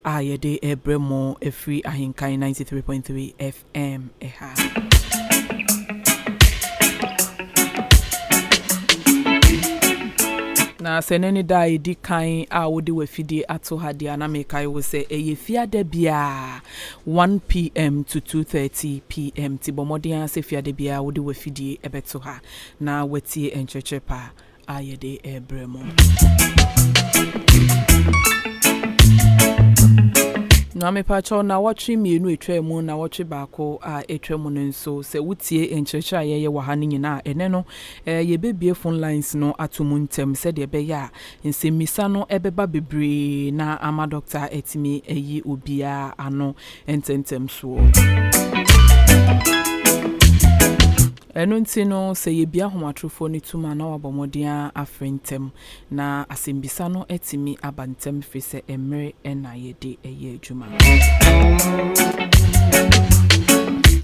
a yɛde rebrɛ mo afiri Ahenkan 93.3 FM ha. Na sɛ ɛnɛ ne da a ɛdi kan a wode w'afidie ato ha deɛ a, na mekae wo sɛ ɛyɛ fiada biara 1pm to 2:30pm. Nti bɔ mmɔden ara sɛ fiada biara wode w'afidie bɛto ha na woatie nkyerɛkyerɛ pa a yɛde rebrɛ mo. Na mepakyɛw nnawɔtwe mmienu atwa mu, nnawɔtwe baako a atwa mu no nso, sɛ wotie nkyerɛkyerɛ a yɛyɛ wɔ ha no nyinaa a, ɛnnɛ no yɛbɛbue phone lines no ato mu ntɛm sɛdeɛ ɛbɛyɛ a nsɛmmisa no bɛba bebree na ama dɔkta atumi ayi obiara ano ntɛmntɛm soɔ. Ɛno nti no, sɛ yɛbue ahomatorofoɔ no tom a, na wɔabɔ mmɔden ara afrɛ ntɛm, na asɛmmisa no atumi aba ntɛm, ɛfiri sɛ mmerɛ na yɛde yɛ adwuma.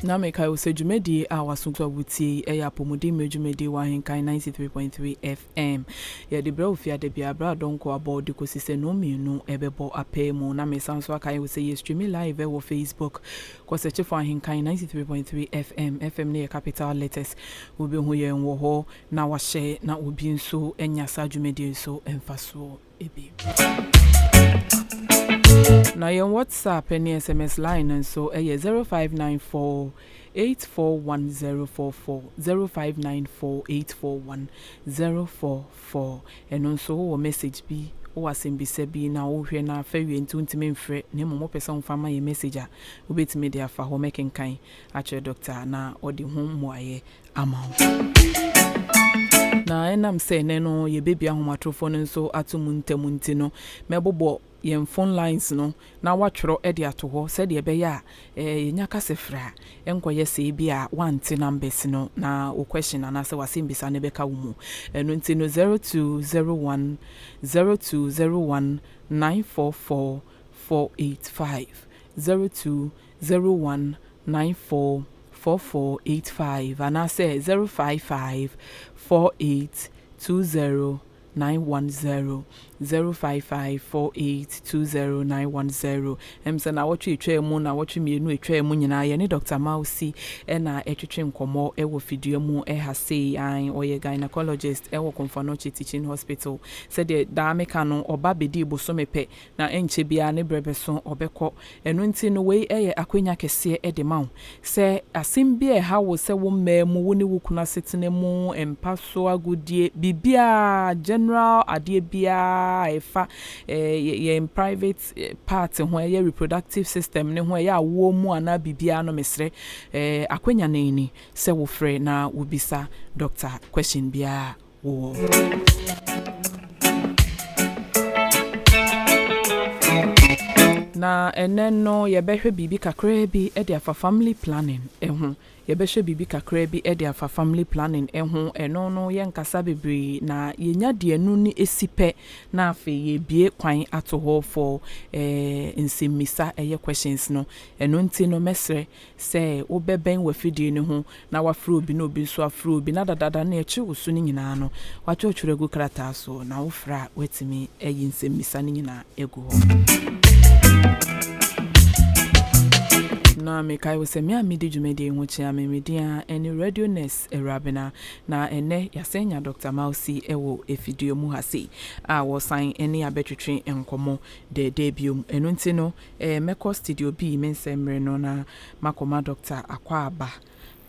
Na mekae wo sɛ dwumadie a w'aso gu so a wotie yi yɛ apɔmuden mmerɛ dwumadie wɔ Ahenkan 93.3 FM. Yɛde brɛ wo fiada biara berɛ a dɔnkɔ abɔ de kɔsi sɛ nnɔnmienu bɛbɔ apaa mu. Na mesan nso akae wo sɛ yɛ streame live wɔ Facebook. Kɔ search for Ahenkan 93.3 FM, FM no yɛ capital letters. Wobɛhu yɛn wɔ hɔ na wahyɛ na obi nso anya saa dwumadie yi so mfasoɔ bi. Na yɛn WhatsApp ne SMS line no nso yɛ 0594 841044, 0594 841044. Ɛno nso wowɔ message bi, wowɔ asɛmbisa bi na wohwɛ na afa wie nti wontumi mfrɛ na mmom wopɛ sɛ womfa ma yɛn message a, wobɛtumi de afa hɔ. Mɛkenkan akyerɛ dɔkta na ɔde ho mmuaeɛ ama wo. Na ɛnam sɛ ɛnnɛ no yɛbɛbue ahomatorofoɔ no nso ato mu ntɛm nti no, mɛbobɔ yɛn phone lines no na woatwerɛ de ato hɔ sɛdeɛ ɛbɛyɛ a yɛnya kasafiri a, ɛnkɔyɛ sɛ ebia woante numbers no na wo question anaasɛ w'asɛmbisa no bɛka wo mu. Ɛno nti no 0201 0201 944 485, 0201 94 4485 anaasɛ 055 48 20 910, 055 48 20 910. Ɛm sɛ naawɔtwe etwaa mu, naawɔtwe mmienu etwaa mu nyinaa yɛne Dr. Mausi na ɛtwetwe nkɔmmɔ wɔ fidua mu ha sei. Ae, ɔyɛ gynecologist wɔ Komfo Anokye Teaching Hospital. Sɛdeɛ daa meka no, ɔba bɛdii bosome pɛ Na ɛnkyɛ biara ne berɛ bɛso, ɔbɛkɔ. Ɛno nti no, wei yɛ akwanya kɛseɛ de ma wo sɛ asɛm bi a ɛha wo sɛ wo mmaa mu, wo ne wo kunu asetena mu, mpa so agodie, biribiara, general adeɛ biara a ɛfa yɛn private part ho, ɛyɛ reproductive system no ho, ɛyɛ awoɔ mu anaa biribiara no, mesrɛ, akwanya no ni sɛ wofrɛ na wobisa doctor question biara a wowɔ. Na ɛnnɛ no yɛbɛhwɛ biribi kakraa bi de afa family planning ho. Yɛbɛhwɛ biribi kakraa bi de afa family planning ho. Ɛno no yɛnkasa bebree na yɛnya deɛ ɛno no si pɛ na afei yɛbue kwan ato hɔ for nsɛmmisa ɛyɛ questions no. Ɛno nti no mɛsrɛ sɛ wobɛbɛn w'afidie no ho na woafrɛ obi na obi nso afrɛ obi na dadaada no ɛkyere wo so no nyinaa no, woatwerɛtwerɛ agu krataa so na wofrɛ a woatumi ayi nsɛmmisa no nyinaa agu hɔ. Na mekae wo sɛ me a medi dwumadie yi ho kyea me, me din ara ne Radio Nurse Awurabena, na ɛnnɛ yɛasan anya Dɔkta Mausi wɔ afidie mu ha sei a wɔresan ne yɛn abɛtwetwe nkɔmmɔ dɛɛdɛɛ biom. Ɛno nti no, mɛkɔ studio B me nsɛm mmerɛ no na makɔma Dɔkta Akwaaba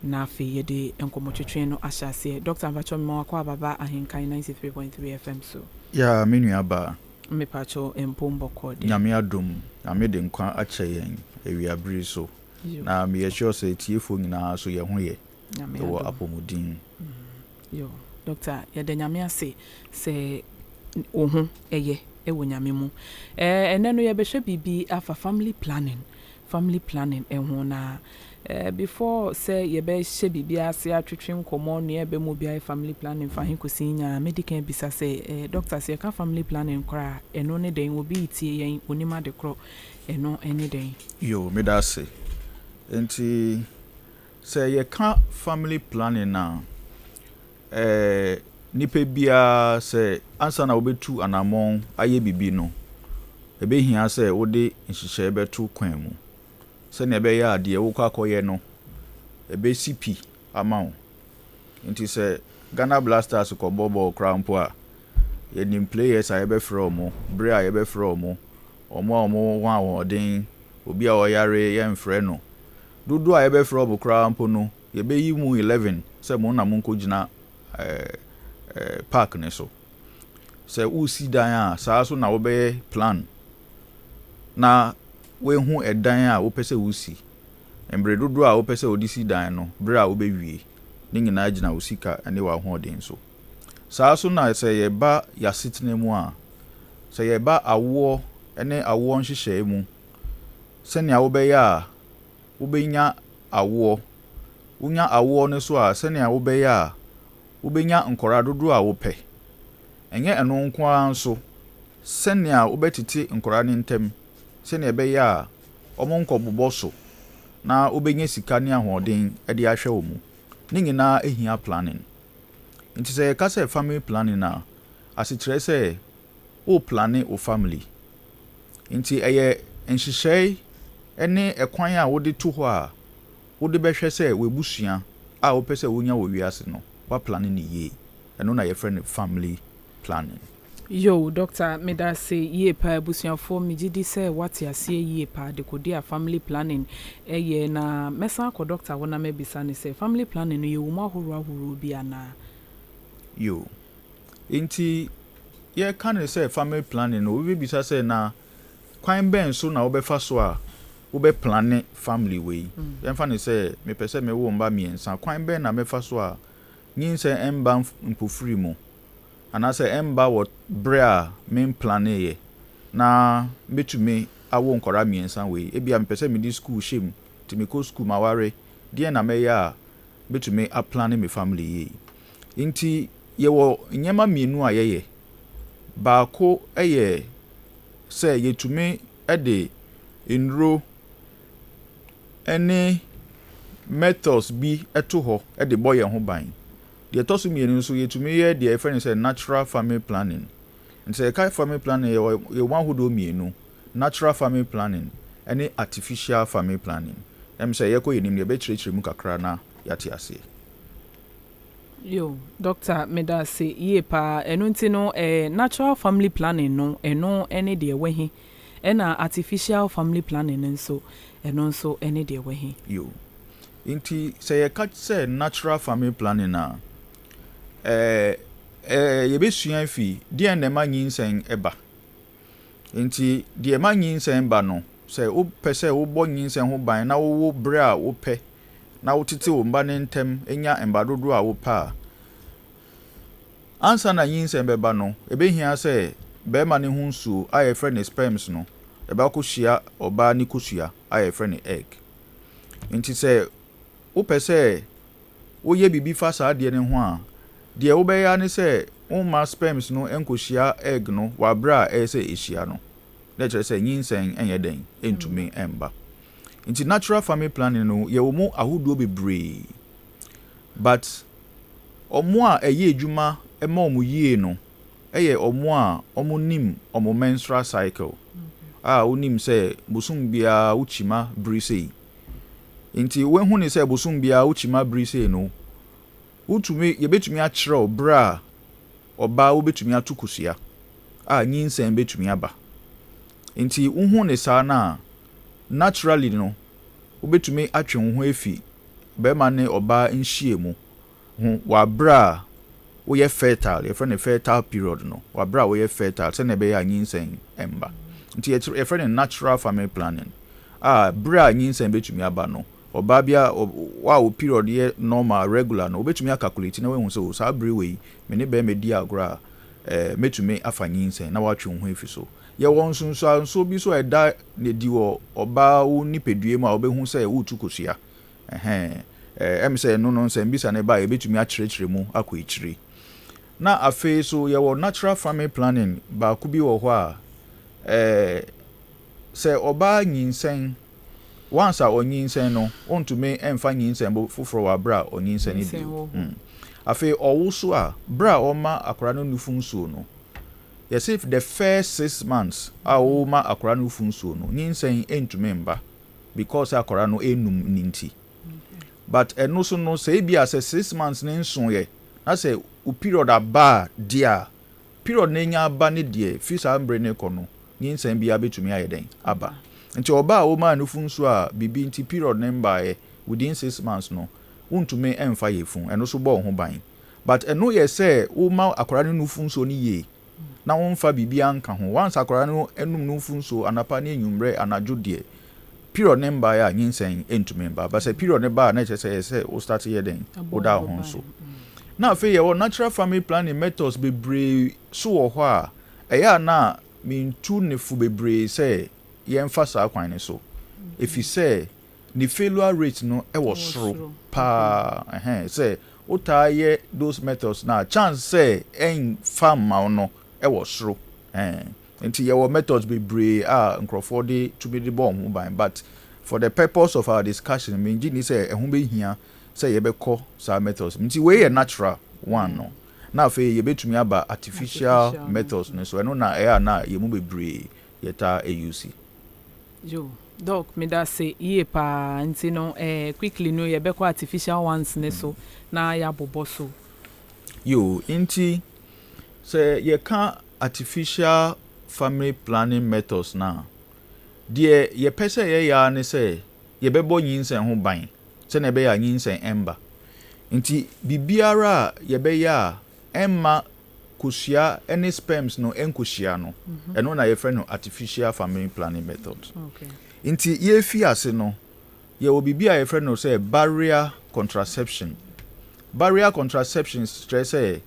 na afei yɛde nkɔmmɔtwetwe no ahyɛ aseɛ. Dɔkta mpakyɛw mema wo Akwaaba ba Ahenkan 93.3 FM so. Yeah me nua baa. Mepakyɛw mpom bɔkɔɔ deɛ. Nyame adom, Nyame de nkwa akyɛ yɛn awia bere yi so. Na meyɛ sure sɛ atiefoɔ nyinaa nso yɛn ho yɛ, Nyame yɛwɔ adom. apɔmuden. Yo, Doctor, yɛda Nyame ase sɛ wo ho yɛ wɔ Nyame mu. Eh, ɛnɛ no yɛbɛhwɛ biribi afa family planning, family planning ho na eh, before sɛ yɛbɛhyɛ biribi ase atwetwe nkɔmmɔ nea ɛbɛma obi ayɛ family planning fa he kɔsi nyinaa, mɛdi kan abisa sɛ eh, Doctor, sɛ yɛka family planning koraa a, ɛno ne dɛn? Obi retie yɛn, ɔnim ade korɔ, ɛno ne dɛn? Yo, meda ase. Nti sɛ yɛka family planning a, eh, nipa biara sɛ ansa na wobɛtu anammɔn ayɛ biribi no, Ɛbɛhia sɛ wode nhyehyɛe bɛto kwan mu sɛnea ɛbɛyɛ a deɛ wokɔ akɔyɛ no, ɛbɛsi pi ama wo. Nti sɛ Ghana Black Stars kɔbɔ bɔɔl koraa mpo a, yɛnim players a yɛbɛfrɛ wɔn, berɛ a yɛbɛfrɛ wɔn, wɔn a wɔn ho ahoɔden, obi a ɔyare yɛmfrɛ no. Dodoɔ a yɛbɛfrɛ wɔn koraa mpo no, yɛbɛyi mu 11 sɛ mo na monkɔgyina park ne so. Sɛ wosi dan a, saa so na wobɛyɛ plan na woehu ɛdan a wopɛ sɛ wosi. Mmerɛ dodoɔ a wopɛ sɛ wode si dan no, berɛ a wobɛwie, ne nyinaa gyina wo sika ne w'ahoɔden so. Saa so na sɛ yɛba yɛasetena mu a, sɛ yɛba awoɔ ne awoɔ nhyehyɛe mu, sɛnea wobɛyɛ a wobɛnya awoɔ, wonya awoɔ no so a, sɛnea wobɛyɛ a wobɛnya nkɔraa dodoɔ a wopɛ. Ɛnyɛ ɛno nko ara nso, sɛnea wobɛtete nkɔraa no ntam, sɛnea ɛbɛyɛ a ɔmo nkɔbobɔ so na wobɛnya sika ne ahoɔden de ahwɛ wɔ mu. Ne nyinaa ehia planning. Nti sɛ yɛka sɛ family planning a, asekyerɛ sɛ wo plan wo family. Nti ɛyɛ nhyehyɛe ne ɛkwan a wode to hɔ a wode bɛhwɛ sɛ w'abusua a wopɛ sɛ wonya wɔ wiase no, woaplan no yie. Ɛno na yɛfrɛ no family planning. Yo, Doctor, meda ase yie paa. Abusuafoɔ, megye di sɛ wate aseɛ yie paa dekode a family planning ɛyɛ, na mɛsan akɔ doctor hɔ na mɛbisa ne sɛ family planning no, yɛwɔ mu ahoroɔ ahoroɔ bi anaa? Yo, nti yɛka ne sɛ family planning no, obi bɛbisa sɛ, na kwan bɛn so na wobɛfa so a wobɛplan family wei? Yɛmfa ne sɛ mepɛ sɛ mewo mba mmiɛnsa, kwan bɛn na mɛfa so a nyinsɛn ɛmba mpofiri mu anaasɛ ɛmba wɔ berɛ a memplaneeɛ na mɛtumi awo nkɔra mmiɛnsa wei? Ebia mepɛ sɛ mede school hyɛ mu, nti mekɔ school maware, deɛn na mɛyɛ a mɛtumi aplan me family yie? Nti yɛwɔ nneɛma mmienu a yɛyɛ. Baako yɛ sɛ yɛtumi de nnuro ne methods bi to hɔ de bɔ yɛn ho ban. Deɛ ɛtɔ so mmienu nso, yɛtumi yɛ deɛ yɛfrɛ no sɛ natural family planning. Nti sɛ yɛka family planning, yɛwɔ ahodoɔ mmienu: natural family planning ne artificial family planning. Sɛ yɛkɔ yɛn nim, yɛbɛkyerɛkyerɛ mu kakra na yɛate aseɛ. Yo, Doctor, meda ase yie paa. Ɛno nti no, natural family planning no, ɛno ne deɛ ɛwɔ he, ɛna artificial family planning no nso, ɛno nso ne deɛ ɛwɔ he? Yo, nti sɛ yɛka sɛ natural family planning a, ɛɛ ɛɛ yɛbɛsua fi deɛ na ɛma nyinsɛn ɛba. Nti deɛ ɛma nyinsɛn ba no, sɛ wopɛ sɛ wobɔ nyinsɛn ho ban na wowo berɛ a wopɛ na wotete wo mba ne ntɛm nya mba dodoɔ a wopɛ a, ansa na nyinsɛn bɛba no, ɛbɛhia sɛ bɛrima ne ho nsuo a yɛfrɛ no sperms no ɛbɛakɔhyia ɔbaa ne kosua a yɛfrɛ no egg. Nti sɛ wopɛ sɛ woyɛ biribi fa saa adeɛ no ho a, deɛ wobɛyɛ ne sɛ womma sperms no nkɔhyia egg no wɔ aberɛ a ɛyɛ sɛ ɛhyia no, na kyerɛ sɛ nyinsɛn ɛnyɛ dɛn, ɛntumi ɛmba. Nti natural family planning no, yɛwɔ mu ahodoɔ bebree, but ɔmo a ɛyɛ adwuma ɛma ɔmo yie no ɛyɛ ɔmo a ɔmo nim ɔmo menstrual cycle, a wonim sɛ bosom biara wokyima bere sei. Nti woehu ne sɛ bosom biara wokyima bere sei no, wotumi, yɛbɛtumi akyerɛw bere a ɔbaa wobɛtumi ato kosua a nyinsɛn bɛtumi aba. Nti wohu ne saa no a, naturally no, wobɛtumi atwe wo ho afi bɛrima ne ɔbaa nhyia mu ho wɔ abere a woyɛ fertile, yɛfrɛ no fertile period no, wɔ abere a woyɛ fertile, sɛnea ɛbɛyɛ a nyinsɛn ɛmba. Nti yɛfrɛ no natural family planning a, bere a nyinsɛn bɛtumi aba no, ɔbaa bi a wa wo period yɛ normal, regular no, wobɛtumi acalculate na wahu sɛ o, saa bere wei me ne bɛrima di agorɔ a, mɛtumi afa nyinsɛn, na watwe wo ho afi so. Yɛwɔ nsonsanso bi so a ɛda ne di wɔ ɔbaa wo nipadua mu a wobɛhu sɛ woretu kosua. Ɛhɛn, sɛ ɛno no nsɛm bisa ne ba a, yɛbɛtumi akyerɛkyerɛ mu akɔ akyire. Na afei so yɛwɔ natural family planning baako bi wɔ hɔ a, sɛ ɔbaa nyinsɛn, once a ɔnyinsɛn no, ɔntumi ɛmfa nyinsɛn bo foforɔ wɔ abere a ɔnyinsɛn no bio. Afei ɔwo so a, bere a ɔma akwadaa no nufu nsuo no. Yɛse the first 6 months a woma akwadaa no nufu nsuo no, nyinsɛn ntumi mba because akwadaa no enum ne nti. But ɛno so no, sɛ ebi a sɛ 6 months ne nso yɛ na sɛ wo period aba a deɛ a period no nya aba ne deɛ, fi saa mbere ne kɔ no, nyinsɛn biara bɛtumi ayɛ dɛn aba. Nti ɔbaa a wɔmaa nufu nsuo a biribi nti period ne mbaeɛ within 6 months no, wontumi mfa yɛ fun. Ɛno so bɔ wo ho ban, but ɛno yɛ sɛ woma akwadaa no nufu nsuo no yie na wɔmfa biribiara nka ho. Once akwadaa no enum nufu nsuo anapa ne enyimrɛ, anadwo deɛ, period ne mbaeɛ a, nyinsɛn ntumi mba. But sɛ period ne ba a, na kyerɛ sɛ ɛyɛ sɛ wo start yɛ dɛn, woda wo ho so. Na afei yɛwɔ natural family planning methods bebree so wɔ hɔ a ɛyɛ a na mentu ne fo bebree sɛ yɛmfa saa kwan ne so, ɛfiri sɛ ne failure rate no ɛwɔ soro paa. Ɛhɛn sɛ wotaa yɛ those methods na chance sɛ ɛnfa mma wo no ɛwɔ soro. Ɛhɛn nti yɛwɔ methods bebree a nkurɔfoɔ de tumi de bɔ wɔn ho ban, but for the purpose of our discussion, mengye ni sɛ ɛho bɛhia sɛ yɛbɛkɔ saa methods. Nti wei yɛ natural one no, na afei yɛbɛtumi aba artificial artificial methods no so. Ɛno na ɛyɛ a na yɛn mu bebree yɛtaa ɛ use. Yo, Doc, meda se yie paa. Nti no quickly no, yɛbɛkɔ artificial ones ne so na yɛabobɔ so. Yo, nti sɛ yɛka artificial family planning methods na deɛ yɛpɛ sɛ yɛyɛ ara ne sɛ yɛbɛbɔ nyinsɛn ho ban sɛnea ɛbɛyɛ a nyinsɛn ɛmba. Nti biribiara a yɛbɛyɛ a ɛmma kosua ne sperms no nkosua no, ɛno na yɛfrɛ no artificial family planning method. Nti yɛfi ase no, yɛwɔ biribi a yɛfrɛ no sɛ barrier contraception. Barrier contraception kyerɛ sɛ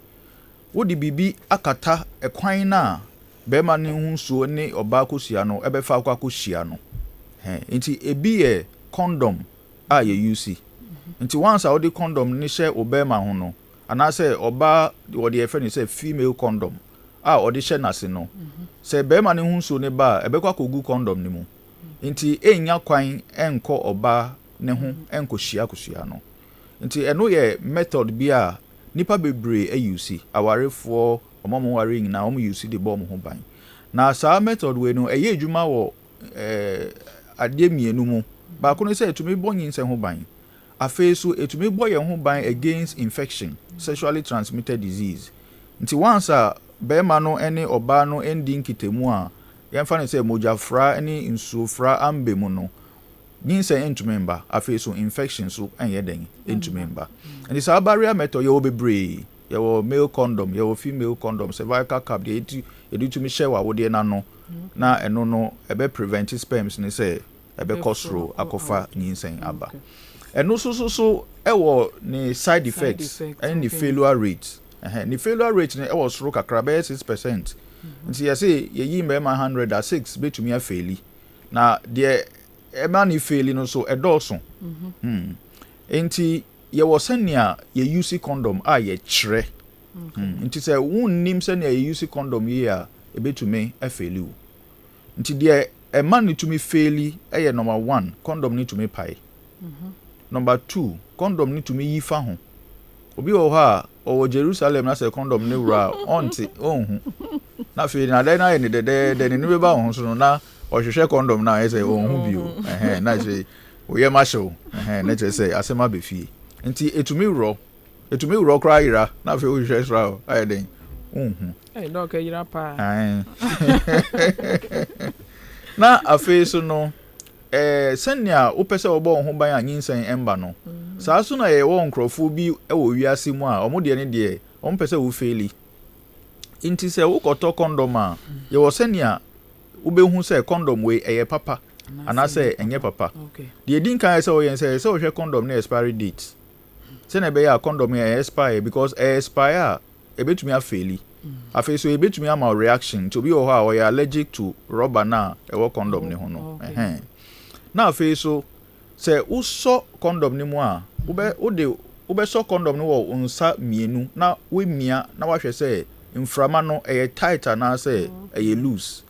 wode biribi akata ɛkwan no a bɛrima ne ho nsuo ne ɔbaa kosua no ɛbɛfa akɔ akɔhyia no. Hɛn nti ebi yɛ condom a yɛ use. Nti once a wode condom ne hyɛ wo bɛrima ho no, anaasɛ ɔbaa wɔde yɛfrɛ no sɛ female condom a ɔde hyɛ n'ase no, sɛ bɛrima ne ho nsuo ne ba a, ɛbɛkɔ akɔgu condom ne mu, nti ɛnnya kwan ɛnkɔ ɔbaa ne ho ɛnkɔhyia kosua no. Nti ɛno yɛ method bi a nipa bebree a use. Awarefoɔ, ɔmo a ɔmo ware nyinaa, ɔmo use de bɔ ɔmo ho ban. Na saa method wei no, ɛyɛ adwuma wɔ adeɛ mmienu mu. Baako no sɛ ɛtumi bɔ nyinsɛn ho ban. Afei so ɛtumi bɔ yɛn ho ban against infection, sexually transmitted disease. Nti once a bɛrima no ne ɔbaa no ndi nkitamu a yɛmfa no sɛ mogyafra ne nsuofra amba mu no, nyinsɛn ntumi mba. Afei so infection so ɛnyɛ den ntumi mba. Nti saa barrier method, yɛwɔ bebree. Yɛwɔ male condom, yɛwɔ female condom, cervical cap deɛ yɛti yɛde tumi hyɛ wɔ awodeɛ n'ano, na ɛno no ɛbɛ prevent sperms ne sɛ ɛbɛkɔ soro akɔfa nyinsɛn aba. Ɛno nso so ɛwɔ ne side effects ɛne ne failure rate. Ɛhɛn ne failure rate no ɛwɔ soro kakra, bɛyɛ 6%. Nti yɛsɛ yɛyi mmarima 100 a, six bɛtumi a fail. Na deɛ ɛma ne fail no so ɛdɔɔso. Nti yɛwɔ sɛnea yɛ use condom a yɛkyerɛ. Nti sɛ wonnim sɛnea yɛ use condom yie a, ɛbɛtumi a fail wo. Nti deɛ ɛma ne tumi fail ɛyɛ, number one, condom ne tumi pae. Number two, condom ne tumi yi fa ho. Obi wɔ hɔ a ɔwɔ Jerusalem na sɛ condom ne wura a, ɔnte, ɔnhu. Na afei na adan no ayɛ ne dɛdɛɛdɛ, ne ne bɛba wɔn ho so no, na ɔhwehwɛ condom na ayɛ sɛ ɔnhu bio. Ɛhɛn, na kyerɛ oyɛ ma hyew. Ɛhɛn, na kyerɛ sɛ asɛm aba fie. Nti etumi worɔ, etumi worɔ koraa yera, na afei wohwehwɛ soro a, ayɛ den, ɔnhu. Ɛyɛ dɔk, yera paa. Ae. Na afei so no, sɛnea wopɛ sɛ wɔbɔ wo ho ban a nyinsɛn ɛmba no, saa so na yɛwɔ nkurɔfoɔ bi wɔ wiase mu a ɔmo deɛ ne deɛ ɔmo pɛ sɛ wo fail. Nti sɛ wokɔtɔ condom a, yɛwɔ sɛnea wobɛhu sɛ condom wei ɛyɛ papa anaasɛ ɛnyɛ papa. Deɛ ɛdi nkan yɛ sɛ wɔyɛ sɛ wohwɛ condom ne expiry date, sɛnea ɛbɛyɛ a condom yɛ expire, because ɛyɛ expire a, ɛbɛtumi a fail. Afei so ɛbɛtumi ama wo reaction. Nti obi wɔ hɔ a ɔyɛ allergic to rubber na ɛwɔ condom ne ho no. Ɛhɛn, na afei so sɛ wosɔ condom ne mu a, wobɛ wode wobɛsɔ condom no wɔ wo nsa mmienu na woamia na wahwɛ sɛ mframa no ɛyɛ tight anaasɛ ɛyɛ loose.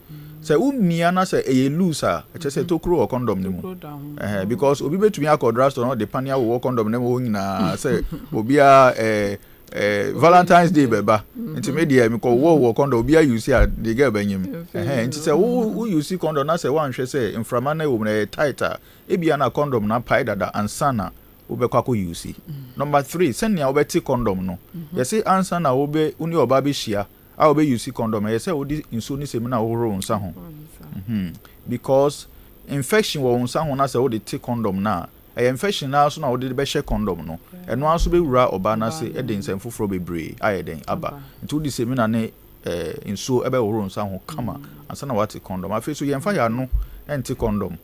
Sɛ womia na sɛ ɛyɛ loose a, ɛkyerɛ sɛ tokuro wɔ condom no mu. Tokuro da ho. Ɛhɛn, because obi bɛtumi akɔ drugstore na ɔde pane awowɔ condom no mu hɔ nyinaa sɛ obiara Valentine's Day bɛba, nti me deɛ mekɔ wɔ condom, obi ause a, the girl bɛnyim. Ɛhɛn, nti sɛ wo use condom na sɛ woanhwɛ sɛ mframa no wɔ mu no ɛyɛ tight a, ebia na condom na pae dada ansa na wobɛkɔ akɔ use. Number three, sɛnea wobɛte condom no, yɛse ansa na wobɛ wo ne ɔbaa bɛhyia a wobɛ use condom, ɛyɛ sɛ wode nsuo ne sɛmu na wohoro wo nsa ho, because infection wɔ wo nsa ho na sɛ wode te condom no a, ɛyɛ infection naa so na wode bɛhyɛ condom no, ɛno ara nso bɛwura ɔbaa no ase, ɛde nsɛm foforɔ bebree ayɛ dɛn aba. Nti wode sɛmina ne nsuo ɛbɛhohoro nsa ho kama ansa na wate condom. Afei so, yɛmfa yɛn ano ɛnte condom,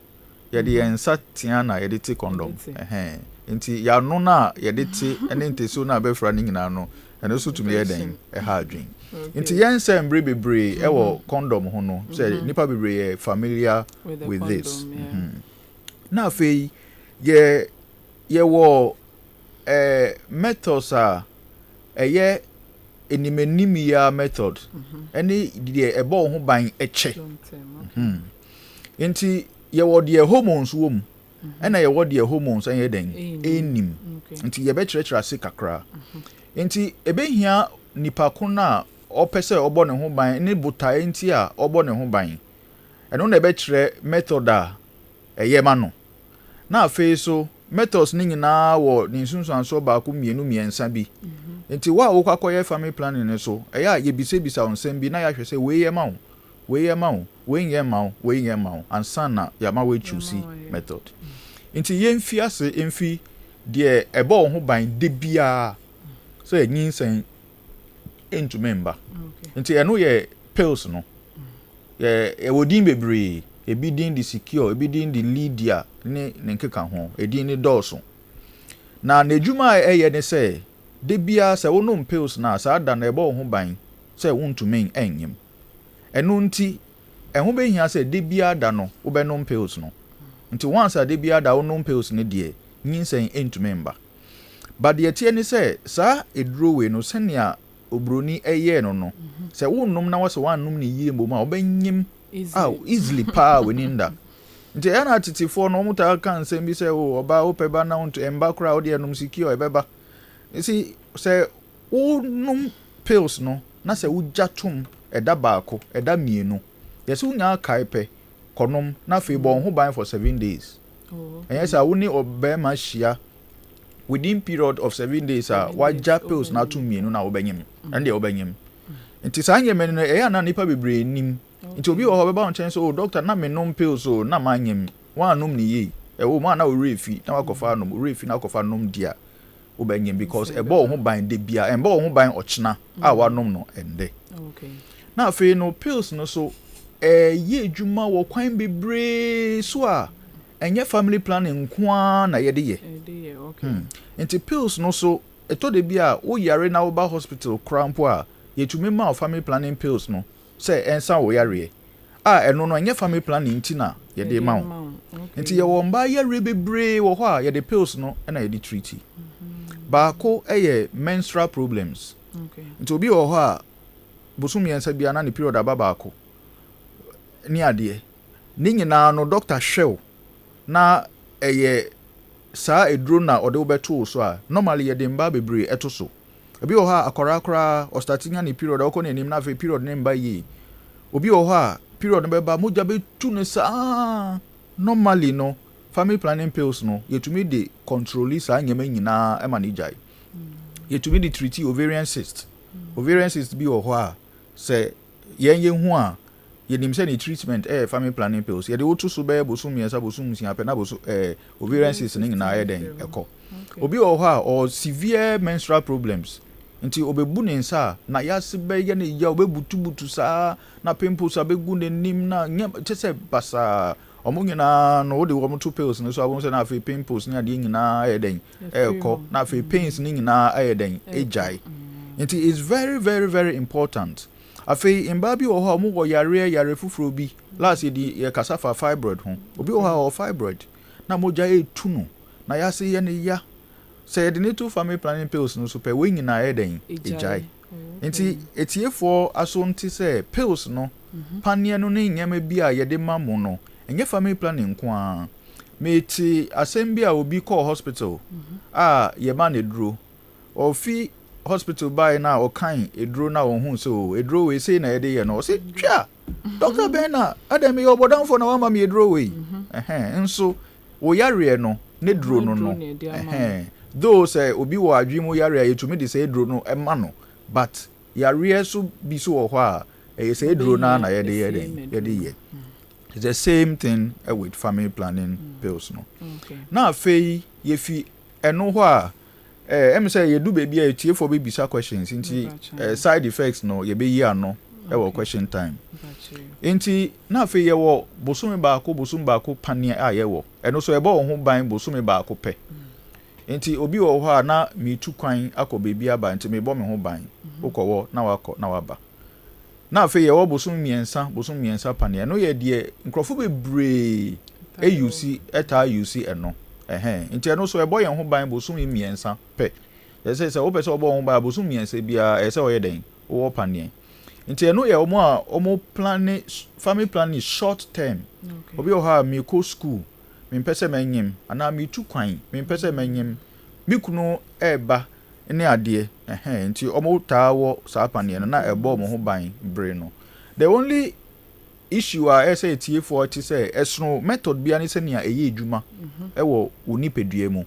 yɛde yɛn nsa tea na yɛde te condom. Ɛhɛn, nti yɛano no a yɛde te ne ntɛsuo no a bɛfra no nyinaa no, ɛno nso tumi yɛ dɛn ɛha adwen. Nti yɛn nsɛ mbere bebree ɛwɔ condom ho no sɛ nipa bebree yɛ familiar with this. Na afei yɛwɔ methods a ɛyɛ enimɛnim yia method ɛne deɛ ɛbɔ wo ho ban ɛkyɛ. Nti yɛwɔ deɛ hormones wɔ mu, ɛna yɛwɔ deɛ hormones ɛyɛ dɛn ɛnim. Nti yɛbɛkyerɛkyerɛ ase kakra. Nti ebɛhia nipa ko no a ɔpɛ sɛ ɔbɔ ne ho ban ne botaeɛ nti a ɔbɔ ne ho ban, ɛno na ɛbɛkyerɛ method a ɛyɛ ma no. Na afei so, methods ne nyinaa wɔ ne nsunsuansoɔ baako, mmienu, mmiɛnsa bi. Nti wo a wokɔ akɔyɛ family planning no so, ɛyɛ a yɛbisabisa wo nsɛm bi na yɛahwɛ sɛ wei yɛ ma wo, wei yɛ ma wo, wei nyɛ ma wo, wei nyɛ ma wo, ansa na yɛama woachoose method. Nti yɛmfi ase mfi deɛ ɛbɔ wo ho ban de biara sɛ nyinsɛn ntumi mba. Nti ɛno yɛ pills no. Yɛ ɛwɔ din bebree, ebi din de Secure, ebi din de Lydia ne ne nkeka ho, edin ne dɔɔso. Na n'edwuma a ɛyɛ ne sɛ de biara sɛ wonom pills na saa da no, ɛbɔ wo ho ban sɛ wontumi ɛnyim. Ɛno nti ɛho bɛhia sɛ de biara da no wobɛnom pills no. Nti once a de biara da wonom pills no deɛ, nyinsɛn ntumi mba. But deɛ teɛ ne sɛ saa eduro wei no, sɛnea oburoni ɛyɛɛ no, sɛ wonnom na wɔsɛ woannom ne yie mmom a, wobɛnyim a easily paa, w'ani nda. Nti ɛyɛ na atetefoɔ no, wɔn taa ka nsɛm bi sɛ, o ɔbaa wopɛ ba na wonto ɛmba koraa, wode ɛnom Secure, ɛbɛba. Nti sɛ wonom pills no na sɛ wogya tom ɛda baako, ɛda 2, yɛsɛ wonya akae pɛ kɔnom, na afei bɔ wo ho ban for 7 days. Ɛnyɛ sɛ wo ne ɔbɛrima hyia within period of 7 days a wagya pills na ato 2 na wobɛnyim, ɛno deɛ wobɛnyim. Nti saa nneɛma no, ɛyɛ ana nipa bebree nim. Nti obi wɔ hɔ, ɔbɛba wo nkyɛn sɛ, "O doctor, na menom pills o na manyim." Woanom ne yie, ɛwɔ mu a na owurɛ fi na wakɔfa anom, owurɛ fi na wakɔfa nom di a, wobɛnyim, because ɛbɔ wo ho ban de bia, ɛmbɔ wo ho ban ɔkyena a wanom no ɛndɛ. Na afei no, pills no so ɛyɛ adwuma wɔ kwan bebree so a ɛnyɛ family planning nko ara na yɛde yɛ. Nti pills no so, ɛtɔ de bi a woyare na woba hospital koraa mpo a, yɛtumi ma wo family planning pills no sɛ ɛnsa wo yareɛ a, ɛno no ɛnyɛ family planning nti na yɛde ma wo. Nti yɛwɔ mbaa yareɛ bebree wɔ hɔ a yɛde pills no ɛna yɛde treat. Baako ɛyɛ menstrual problems. Nti obi wɔ hɔ a bosom 3 bia na ne period aba baako ne adeɛ ne nyinaa no, doctor hwɛw na ɛyɛ saa eduro na ɔde wobɛto wo so a, normally yɛde mbaa bebree ɛto so. Obi wɔ hɔ a akwaraa koraa ɔstart nya ne period a, ɔkɔ n'anim na afei period ne mba yie. Obi wɔ hɔ a period no bɛba, mogya bɛtu no saa. Normally no, family planning pills no, yɛtumi de control saa nneɛma nyinaa ɛma ne gyae. Yɛtumi de treat ovarian cyst. Ovarian cyst bi wɔ hɔ a sɛ yɛn yɛn hu a, yɛnim sɛ ne treatment ɛyɛ family planning pills. Yɛde woto so bɛyɛ bosom 3, bosom 6 pɛ na bosom ovarian cyst ne nyinaa yɛ dɛn ɛkɔ. Obi wɔ hɔ a ɔwɔ severe menstrual problems, nti obebu ne nsa a na yase bɛyɛ ne ya, obebutubutu saa na pimples abɛgu n'anim na nyɛ kyɛ sɛ basaa. Ɔmo nyinaa no, wode wɔn to pills no so abom sɛ na afei pimples ne adeɛ nyinaa ɛyɛ dɛn ɛɛkɔ, na afei pains ne nyinaa ɛyɛ dɛn ɛgyae. Nti it's very very very important. Afei mbaa bi wɔ hɔ a wɔn wɔ yareɛ yare foforɔ bi. Last yɛdi yɛkasa fa fibroid ho. Obi wɔ hɔ a ɔwɔ fibroid na mogya etu no na yase yɛ ne ya, sɛ yɛde ne to family planning pills no so pɛ, wɔn nyinaa yɛ dɛn egyae. Nti etiefoɔ aso nti sɛ pills no, paneɛ no ne nneɛma bi a yɛde ma mo no, ɛnyɛ family planning nko ara. Mete asɛm bi a obi kɔɔ hospital a yɛma ne duro ɔfi hospital baeɛ no a ɔkan eduro no a ɔhuu sɛ o eduro wei sei na yɛde yɛ no, ɔse twa doctor bɛn na adɛn meyɛ ɔbɔdamfoɔ na wama me eduro wei. Ɛhɛn, nso wo yareɛ no ne duro no no ɛhɛn, though sɛ obi wɔ adwene mu yareɛ a yɛtumi de sɛ eduro no ɛma no, but yareɛ so bi so wɔ hɔ a ɛyɛ sɛ eduro no ara na yɛde yɛ dɛn yɛde yɛ. It's the same thing with family planning pills no. Na afei yɛfi ɛno hɔ a ɛmi sɛ yɛdu baabi a etiefoɔ bɛbisa questions, nti side effects no yɛbɛyi ano ɛwɔ question time. Nti na afei yɛwɔ bosome baako, bosome baako paneɛ a yɛwɔ, ɛno nso ɛbɔ wɔn ho ban bosome baako pɛ. Nti obi wɔ hɔ a na mitu kwan akɔ beebi aba, nti mebɔ me ho ban, wokɔwɔ na wakɔ na waba. Na afei yɛwɔ bosome 3, bosome 3 paneɛ. Ɛno yɛ deɛ nkurɔfo bebree ɛuse, ɛtaa use ɛno. Ɛhɛn, nti ɛno nso ɛbɔ yɛn ho ban bosome 3 pɛ. Ɛsɛ sɛ wopɛ sɛ ɔbɔ wɔn ho ban bosome 3 biara, ɛsɛ ɔyɛ dɛn wowɔ paneɛ. Nti ɛno yɛ wɔn a wɔn plan family planning short term. Obi wɔ hɔ a mekɔ school, mempɛ sɛ mɛnyim, anaa metu kwan, mempɛ sɛ mɛnyim, me kunu ɛɛba ne adeɛ. Ɛhɛn, nti wɔn taa wɔ saa paneɛ no na ɛbɔ wɔn ho ban bere no. The only issue a ɛsɛ etiefoɔ te sɛ ɛsono method bia ne sɛnea ɛyɛ adwuma ɛwɔ wo nipadua mu,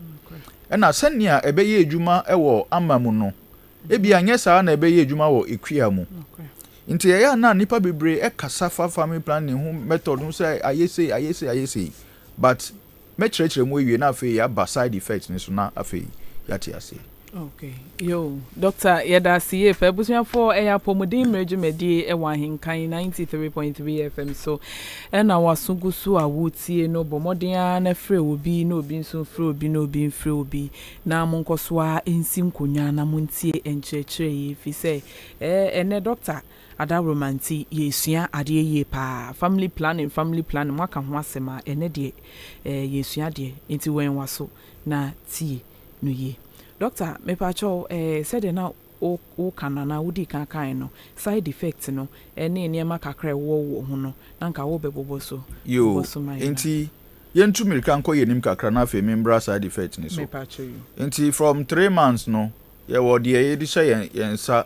ɛna sɛnea ɛbɛyɛ adwuma ɛwɔ ama mu no, ebi anyɛ saa na ɛbɛyɛ adwuma wɔ ekua mu. Nti ɛyɛ a na nipa bebree ɛkasa fa family planning ho method ho sɛ ayɛ sei, ayɛ sei, ayɛ sei, but mɛkyerɛkyerɛ mu awie na afei yɛaba side effect ne so na afei yɛate aseɛ. Okay, yo doctor, yɛda ase yie fɛ. Abusuafoɔ, ɛyɛ apɔmuden mmerɛ dwumadie ɛwɔ Ahenkan 93.3 FM so ɛna waso gu so a wotie no. Bɔ mmɔden ara na frɛ obi na obi nso mfrɛ obi na obi mfrɛ obi na monkɔ so a nsi nkonnwa na montie nkyerɛkyerɛ yi fi sɛ ɛnɛ doctor adaworoma nti yɛsua adeɛ yie paa. Family planning, family planning, moaka ho asɛm a ɛnɛ deɛ yɛsua adeɛ, nti wɔn wa so na tie no yie. Doctor, mepakyɛw, sɛdeɛ na woka no anaa wodii kan kae no, side effect no ɛne nneɛma kakra a ɛwɔ wɔ ho no, na nka wobɛbobɔ so. Yo. Bobɔ so ma yɛn. Nti yɛntu mmirika nkɔ yɛn anim kakra na afei membra side effect ne so. Mepakyɛw yi. Nti from 3 months no, yɛwɔ deɛ yɛde hyɛ yɛn nsa,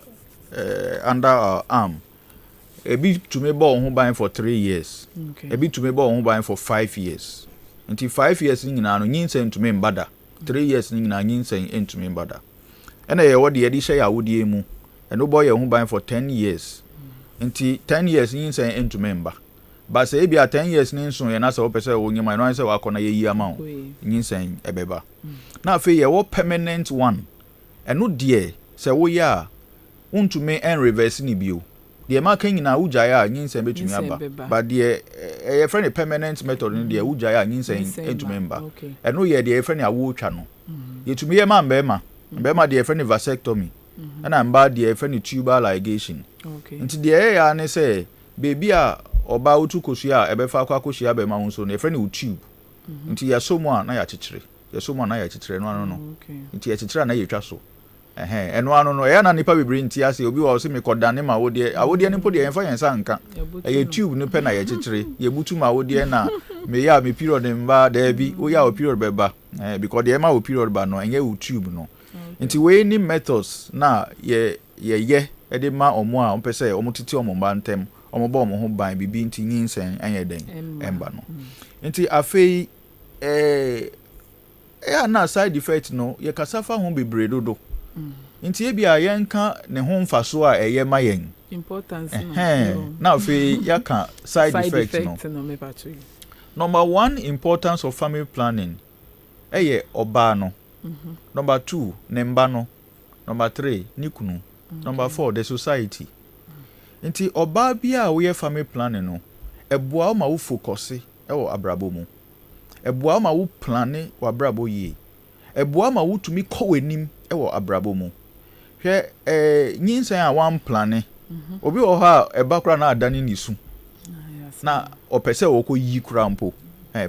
under our arm. Ebi tumi bɔ wɔn ho ban for 3 years. Ebi tumi bɔ wɔn ho ban for 5 years. Nti 5 years no nyinaa no, nyinsɛn ntumi mba da. 3 years no nyinaa, nyinsɛn ntumi mba da. Ɛna yɛwɔ deɛ yɛde hyɛ yɛn awodeɛ mu, ɛno bɔ yɛn ho ban for 10 years. Nti 10 years nyinsɛn ntumi mba, but sɛ ebi a 10 years ne nso yɛn na sɛ wopɛ sɛ wonyim a, ɛno ayɛ sɛ wakɔ na yɛyi ama wo, nyinsɛn ɛbɛba. Na afei yɛwɔ permanent one. Ɛno deɛ, sɛ woyɛ a, wontumi ɛnreverse ne bio. Deɛ maka nyinaa, wogyae a, nyinsɛn bɛtumi Nyinsɛn aba. bɛba. But deɛ ɛyɛ frɛ no permanent method no deɛ, wogyae a, nyinsɛn Nyinsɛn ntumi mma. mba. Ɛno yɛ deɛ yɛfrɛ no awotwa no. Yɛtumi yɛ ma mmarima. Mmarima deɛ, yɛfrɛ no vasectomy, ɛna mmaa deɛ, yɛfrɛ no tubal ligation. Nti deɛ ɛyɛ ya ne sɛ beebi a ɔbaa wotu kosua a ɛbɛfa akɔ akɔhyia bɛrima ho nso no, yɛfrɛ no wo tube. Nti yɛsɔ mu a na yɛakyekyere, yɛsɔ mu a na yɛakyekyere, ɛno ano no. Nti yɛkyekyere a na yɛtwa so. Ɛhɛn, ɛno ano no. Ɛyɛ na nipa bebree nti ase obi wɔ hɔ sɛ mekɔdane ma awodeɛ. Awodeɛ no mpo deɛ, yɛmfa yɛn nsa nka. Yɛbutu ɛyɛ no. Tube no pɛ na yɛkyekyere, yɛbutu ma awodeɛ na meyɛ a me period mba. Daabi, woyɛ a wo period bɛba, because deɛ ɛma wo period ba no, ɛnyɛ wo tube no. Nti wei ni methods na yɛ yɛyɛ ɛde ma ɔmo a ɔmo pɛ sɛ ɔmo tete ɔmo mba ntɛm, ɔmo bɔ ɔmo ho ban bibi nti nyinsɛn ɛnyɛ dɛn Ɛmma. ɛmba no. Nti afei ɛyɛ a na side effect no, yɛkasa fa ho bebree dodo. Nti ebi a yɛnka ne ho mfaso a ɛyɛ ma yɛn. Importance no. Ɛhɛn. Na afei yɛaka side side effect no. Effect no, mepakyɛw yi. Number one importance of family planning ɛyɛ ɔbaa no. Number two, ne mba no. Number three, ne kunu. Number four, the society. Nti ɔbaa bi a woyɛ family planning no, ɛboa wo ma wo focus ɛwɔ abrabɔ mu, ɛboa wo ma wo plan w'abrabɔ yie, ɛboa wo ma wotumi kɔ w'anim ɛwɔ abrabɔ mu. Hwɛ, nyinsɛn a wamplan, obi wɔ hɔ a ɛba koraa na adane ne su na ɔpɛ sɛ ɔkɔ yi koraa mpo.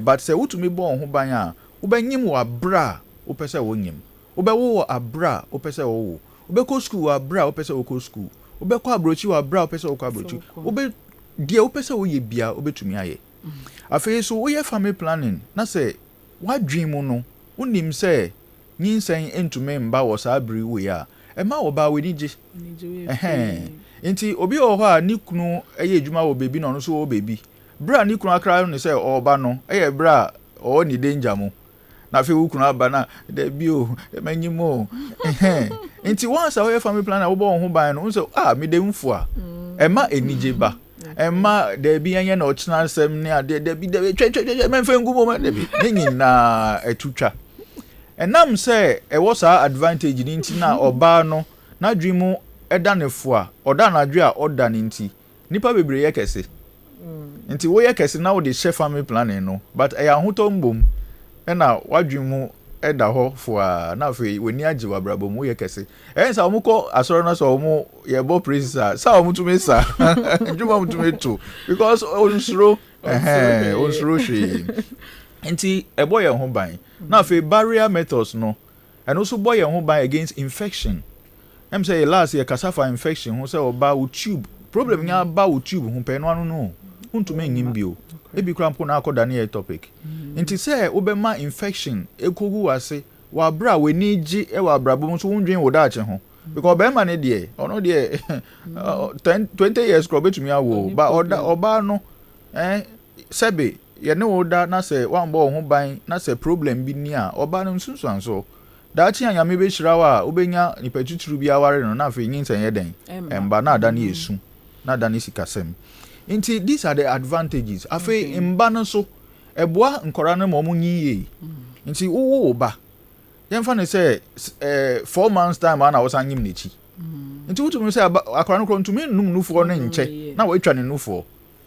But sɛ wotumi bɔ wo ho ban a, wobɛnyim wɔ abrɛ a wopɛ sɛ wonyim, wobɛwo wɔ abrɛ a wopɛ sɛ wɔwo, wobɛkɔ sukuu wɔ abrɛ a wopɛ sɛ wokɔ sukuu, wobɛkɔ aburokyi wɔ abrɛ a wopɛ sɛ wokɔ aburokyi, wokɔ. Wobɛ deɛ wopɛ sɛ woyɛ bia, wobɛtumi ayɛ. Afei so woyɛ family planning na sɛ woadwen mu no, wonim sɛ nyinsɛn ntumi mba wɔ saa bere wei a, Ɛma ɔbaa w'ani gye. Ɛhɛn. Nti obi wɔ hɔ a ne kunu yɛ adwuma wɔ baabi na ɔno nso wɔ baabi. Berɛ a ne kunu akra no sɛ ɔreba no, ɛyɛ berɛ a ɔwɔ ne danger mu. Na afei wo kunu aba na dabi o, m'anyim o. Ɛhɛn. Nti once a woyɛ family planning a wobɔ wo ho ban no, wohu sɛ ah, meda mu fo a, ɛma anigye ba. Ɛma dabi ɛnyɛ na ɔkyena asɛm ne adeɛ, dabi dabi, twɛ twɛ twɛ, mɛmfa ngu mu, dabi. Ne nyinaa ɛto twa. Ɛnam sɛ ɛwɔ saa advantage no nti na ɔbaa no n'adwene mu ɛda ne fo a, ɔda anadwo a ɔda ne nti, nipa bebree yɛ kɛse. Nti woyɛ kɛse na wode hyɛ family planning no, but ɛyɛ ahotɔ mbom ɛna w'adwene mu ɛda hɔ fo a, na afei w'ani agye wɔ abrabɔ mu, woyɛ kɛse. Ɛyɛ sɛ wɔn kɔ asɔre no sɛ wɔn yɛbɔ praises a, saa wɔn tumi sa ndwuma wɔn tumi to because onsuro, ɛhɛn, onsuro hwee. Nti ɛbɔ yɛn ho ban. Na afei barrier methods no, ɛno nso bɔ yɛn ho ban against infection. Sɛ yɛ last yɛ kasa fa infection ho sɛ ɔba wo tube problem nya ba wo tube ho pɛ no ano no, wontumi nyim bio. Ebi kora mpo na akɔda ne yɛ topic. Nti sɛ wobɛma infection ekogu w'ase wɔ abere a w'ani gye wɔ abrabɔ mu nso, wondwen wo daakye ho, because bɛrima ne deɛ, ɔno deɛ 10, 20 years kora obetumi awo ba. Ɔda ɔbaa no, sɛbe yɛne wo da na sɛ woambɔ wo ho ban na sɛ problem bi ni a, ɔbaa no nsunsuanso daakye a Nyame bɛhyira wo a wobɛnya nipa titiri bi aware no, na afei nyinsɛn yɛ dɛn? Ɛmba na ada ne yɛ su na ada ne sikasɛm. Nti these are the advantages. Afei mba no so, ɛboa nkɔra no ma ɔmo nyin yie. Nti wowo wo ba, yɛmfa no sɛ 4 months time a na wɔsan nyim n'akyi, nti wotumi sɛ akwaraa no korɔ ntumi nnum nufoɔ no nkyɛ na wɔatwa ne nufoɔ.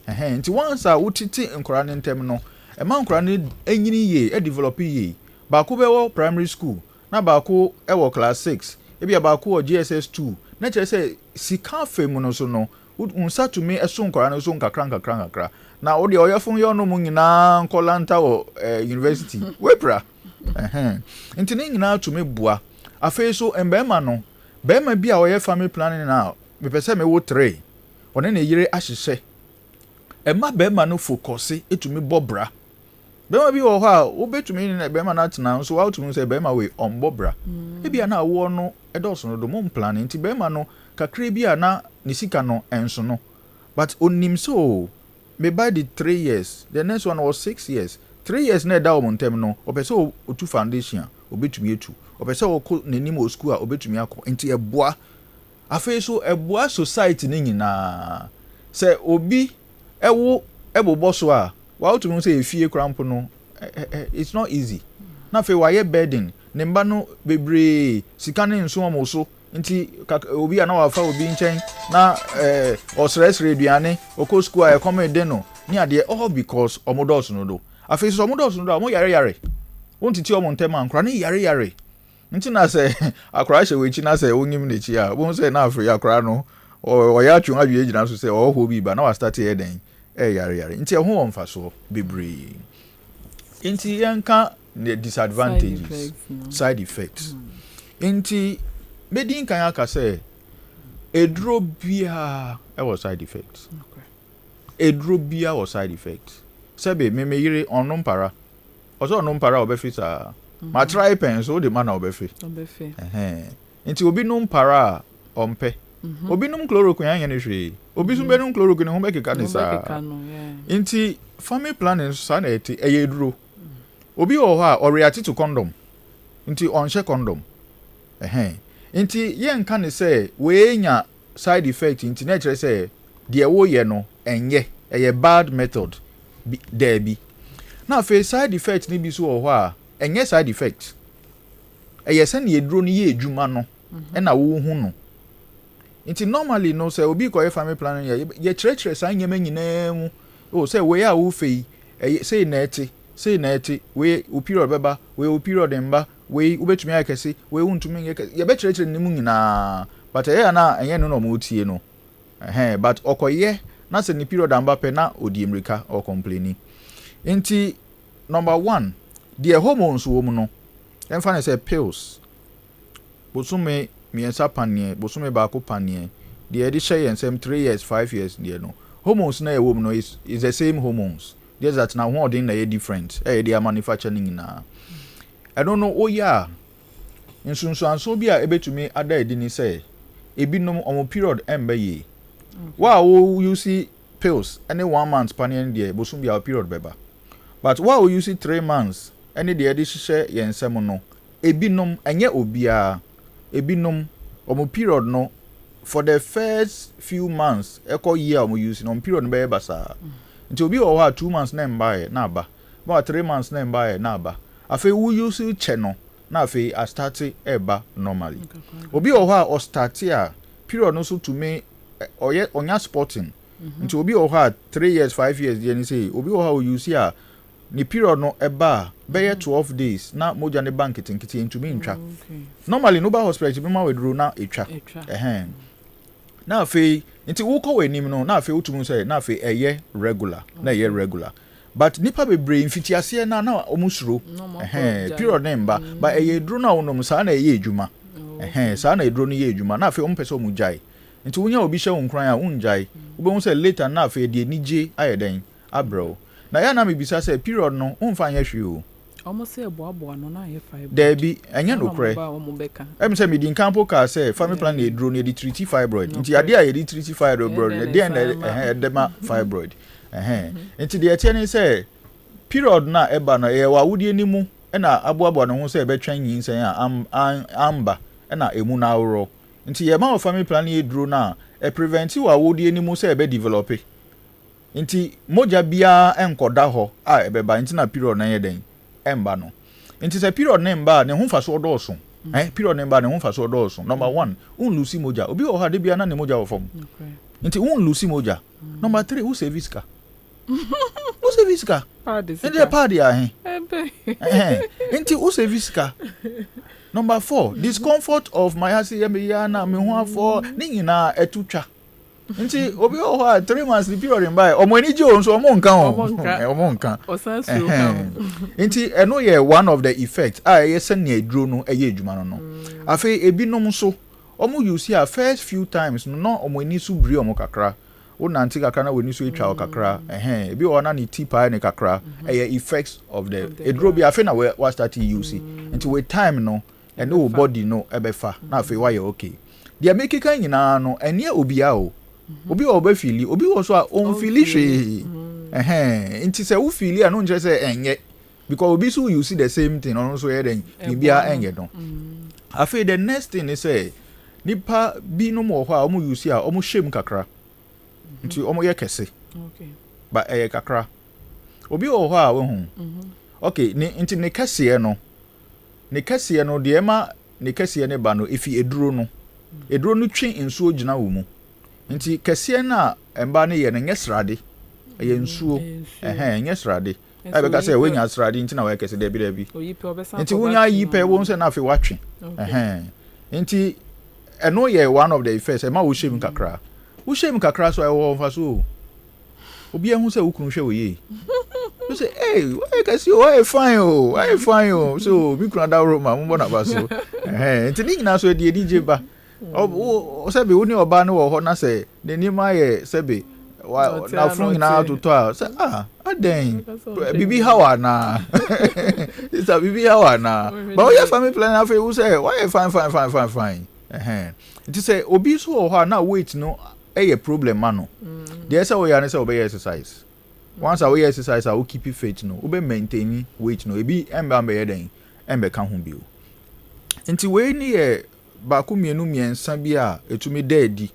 Ɛhɛn, nti once a wotete nkwaraa no ntɛm no, ɛma nkwaraa no anyini yie, ɛdevelop yie. Baako bɛwɔ primary school na baako ɛwɔ class six, ebia baako wɔ JSS 2, na kyerɛ sɛ sika afɛ mu no so no, wo nsa tumi ɛso nkwaraa no so nkakra nkakra nkakra. Na wo deɛ ɔyɛfo yɛ ɔnom nyinaa nkɔlanta wɔ university wepra. Ɛhɛn, nti ne nyinaa tumi boa. Afei so mbɛrima no, bɛrima bi a ɔyɛ family planning na mepɛ sɛ mewo three, ɔne ne yere ahyehyɛ, ɛma bɛrima no focus, etumi bɔ bra. Bɛrima bi wɔ hɔ a wobɛtumi ne bɛrima no atena nso wotumi sɛ bɛrima wei ɔmbɔ bra. Ebia na awoɔ no ɛdɔɔso no do mo mplan, nti bɛrima no kakra bi a na ne sika no ɛnso no, but onim sɛ o, meba di 3 years, the next one was 6 years, 3 years na ɛda wɔn ntɛm no, ɔpɛ sɛ otu foundation a, obɛtumi etu. Ɔpɛ sɛ ɔkɔ n'anim wɔ school a, obɛtumi akɔ. Nti ɛboa. Afei so ɛboa society ne nyinaa. Sɛ obi ɛwo ɛbobɔ so a, wawotumi sɛ efie kora mpo no, ɛ ɛ it's not easy. Na afei wayɛ burden ne mba no bebree, sika ne nso wɔn so. Nti kak obi a na wafa obi nkyɛn na ɔsrɛsrɛ aduane, ɔkɔ school a ɛkɔm de no ne adeɛ, all because ɔmo dɔɔso no do. Afei so ɔmo dɔɔso no do a, ɔmo yare yare. Wɔn titi ɔmo ntɛm a, nkora ne yare yare. Nti na sɛ akora hyɛ wɔ akyi na sɛ onyim n'akyi a, wɔn sɛ na afei akora no ɔyɛ atwe adwene gyina so sɛ ɔwɔ hɔ bi ba na wastart yɛ dɛn, ɛyare yare. Nti ɛho wɔ mfasoɔ bebree. Nti yɛnka the disadvantages, side effects. Nti medi nkan aka sɛ eduro biara ɛwɔ side effects. Eduro biara wɔ side effects. Sɛbi meme yere ɔno mpara, ɔsɛ ɔno mpara a ɔbɛfi saa matra pɛn so wode ma na ɔbɛfi. Ɔbɛfɛ. Nti obi nom para a ɔmpɛ, obi nom chloroquine anyɛ ne hwee, obi nso bɛnom chloroquine ne ho bɛkeka ne saa. Ɔbɛkeka no, yeah. Nti family planning nso saa na ɛte. Ɛyɛ eduro. Obi wɔ hɔ a ɔreact to condom, nti ɔnhyɛ condom. Ɛhɛn, nti yɛnka ne sɛ wei nya side effect nti na ɛkyerɛ sɛ deɛ woyɛ no ɛnyɛ, ɛyɛ bad method bi. Daabi. Na afei side effect ni bi so wɔ hɔ a ɛnyɛ side effect, ɛyɛ sɛnea eduro no yɛ adwuma no ɛna wohu no. Nti normally no, sɛ obi kɔyɛ family planning, yɛ yɛkyerɛkyerɛ saa nneɛma nyinaa mu o, sɛ wei a wofe yi, ɛyɛ sei na ɛte, sei na ɛte, wei wo period bɛba, wei wo period mba, wei wobɛtumi ayɛ kɛse, wei wontumi nyɛ kɛse. Yɛbɛkyerɛkyerɛ ne mu nyinaa, but ɛyɛ ana ɛnyɛ no na ɔmo tie no. Ɛhɛn, but ɔkɔyɛ na sɛ ne period amba pɛ na odi mmirika ɔcomplaini. Nti number one deɛ, hormones wɔ mu no, yɛmfa ne sɛ pills, bosome 3 paneɛ, bosome 1 paneɛ deɛ yɛde hyɛ yɛn nsɛm 3 years, 5 years deɛ no, hormones na ɛwɔ mu no is the same hormones, just that na ahoɔden na ɛyɛ different. Ɛyɛ de manufacture no nyinaa. Ɛno no woyɛ a, Nsunsuansoɔ bi a ɛbɛtumi ada adi ne sɛ, ebinom wɔn period ɛmba yie. Wo a wo use pills ne 1 month paneɛ no deɛ, bosom biara period bɛba. But wo a wo use 3 months ne deɛ yɛde hyehyɛ yɛn nsam no, ebinom, ɛnyɛ obiara, ebinom wɔn period no for the first few months ɛkɔ year a wɔn use no, wɔn period no bɛyɛ basaa. Nti obi wɔ hɔ a 2 months na mbaeɛ na aba, na 3 months na mbaeɛ na aba. Afei wo use kyɛ no na afei astart ɛreba normally. Obi wɔ hɔ a ɔstart a period no nso tumi ɔyɛ ɔnya spotting. Nti obi wɔ hɔ a 3 years, 5 years deɛ ne sɛ obi wɔ hɔ a ɔuse a ne period no ɛba a bɛyɛ 12 days na mogya ne ba nketenkete, ntumi ntwa. Normally no ba hospital bi ma waduro na etwa. Ɛhɛn, na afei nti wokɔ wɔ anim no na afei wotumi sɛ na afei ɛyɛ regular na ɛyɛ regular, but nipa bebree mfitiaseɛ na wɔn suro ɛhɛn period ne mba but ɛyɛ eduro na wɔnom saa na ɛyɛ edwuma. Ɛhɛn, saa na eduro no yɛ edwuma na afei wɔn pɛ sɛ wɔn gyae. Nti wonya obi hyɛ wɔn nkuran a wongyae, wobɛhu sɛ later na afei deɛ anigye ayɛ dɛn abrɛ wo. Na yɛn na mebisa sɛ period no womfa nyɛ hwee o. Ɔmo sɛ ɛboaboa no na ayɛ fibroid. Daabi, ɛnyɛ nokorɛ. Ɛmi sɛ medi nkan po kaa sɛ family planning eduro no yɛde treat fibroid. Nti adeɛ a yɛde treat fibroid no deɛ na ɛhɛn ɛde ma fibroid? Ɛhɛn, nti deɛ ɛteɛ ne sɛ period na ɛba no ɛyɛ wɔ awodie no mu ɛna aboaboa ne ho sɛ ɛbɛtwɛn nyinsɛn a amba ɛna emu na aworɔ. Nti yɛma wɔ family planning eduro no a ɛprevent wɔ awodie no mu sɛ ɛbɛ develop, nti mogya biara nkɔda hɔ a ɛbɛba. Nti na period no yɛ dɛn ɛmba no. Nti sɛ period ne mba a, ne ho mfasoɔ dɔɔso. Period ne mba a, ne ho mfasoɔ dɔɔso. Number one, wonlose mogya. Obi wɔ hɔ a de bia na ne mogya wɔ fam, nti wonlose mogya. Number three, wo save sika, wo save sika. Nti pad ahe? Nti wo save sika. Number four, discomfort of my ase yɛ me ya na me ho afɔ ne nyinaa ɛto twa. Nti obi wɔ hɔ a 3 months the period mba yɛ, ɔmo ani gye o, nso ɔmo nka o, ɔmo nka. Nti ɛno yɛ one of the effects a ɛyɛ sɛnea eduro no ɛyɛ adwuma no. Afei ebinom nso ɔmo use a first few times no na ɔmo ani so biri ɔmo kakra. Wo nante kakra na w'ani so atwa wo kakra. Ɛhɛn, ebi wɔ hɔ na ne ti pae ne kakra. Ɛyɛ effects of the eduro bi afei na wa start use. Nti with time no, ɛne wo body no ɛbɛfa na afei wayɛ okay. Deɛ mekeka nyinaa no, ɛnyɛ obiara o. Obi wɔ ɔbɛ feel, obi wɔ so a ɔnfeel hwee. Ɛhɛn, nti sɛ wo feel a no nkyerɛ sɛ ɛnyɛ, because obi so you see the same thing, ɔno nso yɛ dɛn, biribiara ɛnyɛ no. Afei the next thing is sɛ nipa binom wɔ hɔ a wɔn use a wɔn hyɛ mu kakra, nti wɔn yɛ kɛse, but ɛyɛ kakra. Obi wɔ hɔ a wɔhu okay ne nti ne kɛseɛ no deɛ ɛma ne kɛseɛ no ba no efi eduro no. Eduro no twe nsuo gyina wɔ mu, nti kɛseɛ no a mmaa no yɛ no nyɛ srade, ɛyɛ nsuo. Ɛhɛn, nyɛ srade. Ɛbɛka sɛ wonya srade nti na wɔyɛ kɛse? Dɛbi, dɛbi. Nti wonya yi pɛ wɔn sɛ na afei watwe. Ɛhɛn, nti ɛno yɛ one of the effects. Ɛma wo hyɛ mu kakra, wo hyɛ mu kakra so ɛwɔ nfa so o. Obi ehu sɛ wo kunu hwɛ wo yie o, sɛ ee, wɔyɛ kɛse o, wɔyɛ fine o, wɔyɛ fine o, so mi kunu adaworo ma mo bɔ n'aba so. Ɛhɛn, nti ne nyinaa so ɛdi anigye ba. Sɛbi, wo ne ɔbaa no wɔ hɔ na sɛ n'anim ayɛ sɛbi n'afunu nyinaa totɔ a, sɛ ah, adɛn, bibi ha wɔ anaa? Sisa, bibi ha wɔ anaa? Ba woyɛ family planning afei wo sɛ wɔyɛ fine, fine, fine, fine, fine. Ɛhɛn, nti sɛ obi nso wɔ hɔ a na weight no ɛyɛ problem ma no deɛ, ɛsɛ wɔyɛ ne sɛ wɔbɛyɛ exercise. Once a woyɛ exercise a wo keep fit no, wobɛ maintain weight no, ebi ɛnbɛ ambɛyɛ dɛn ɛnbɛka ho bio. Nti wei ni yɛ baako, mmienu, mmiɛnsa bi a etumi da adi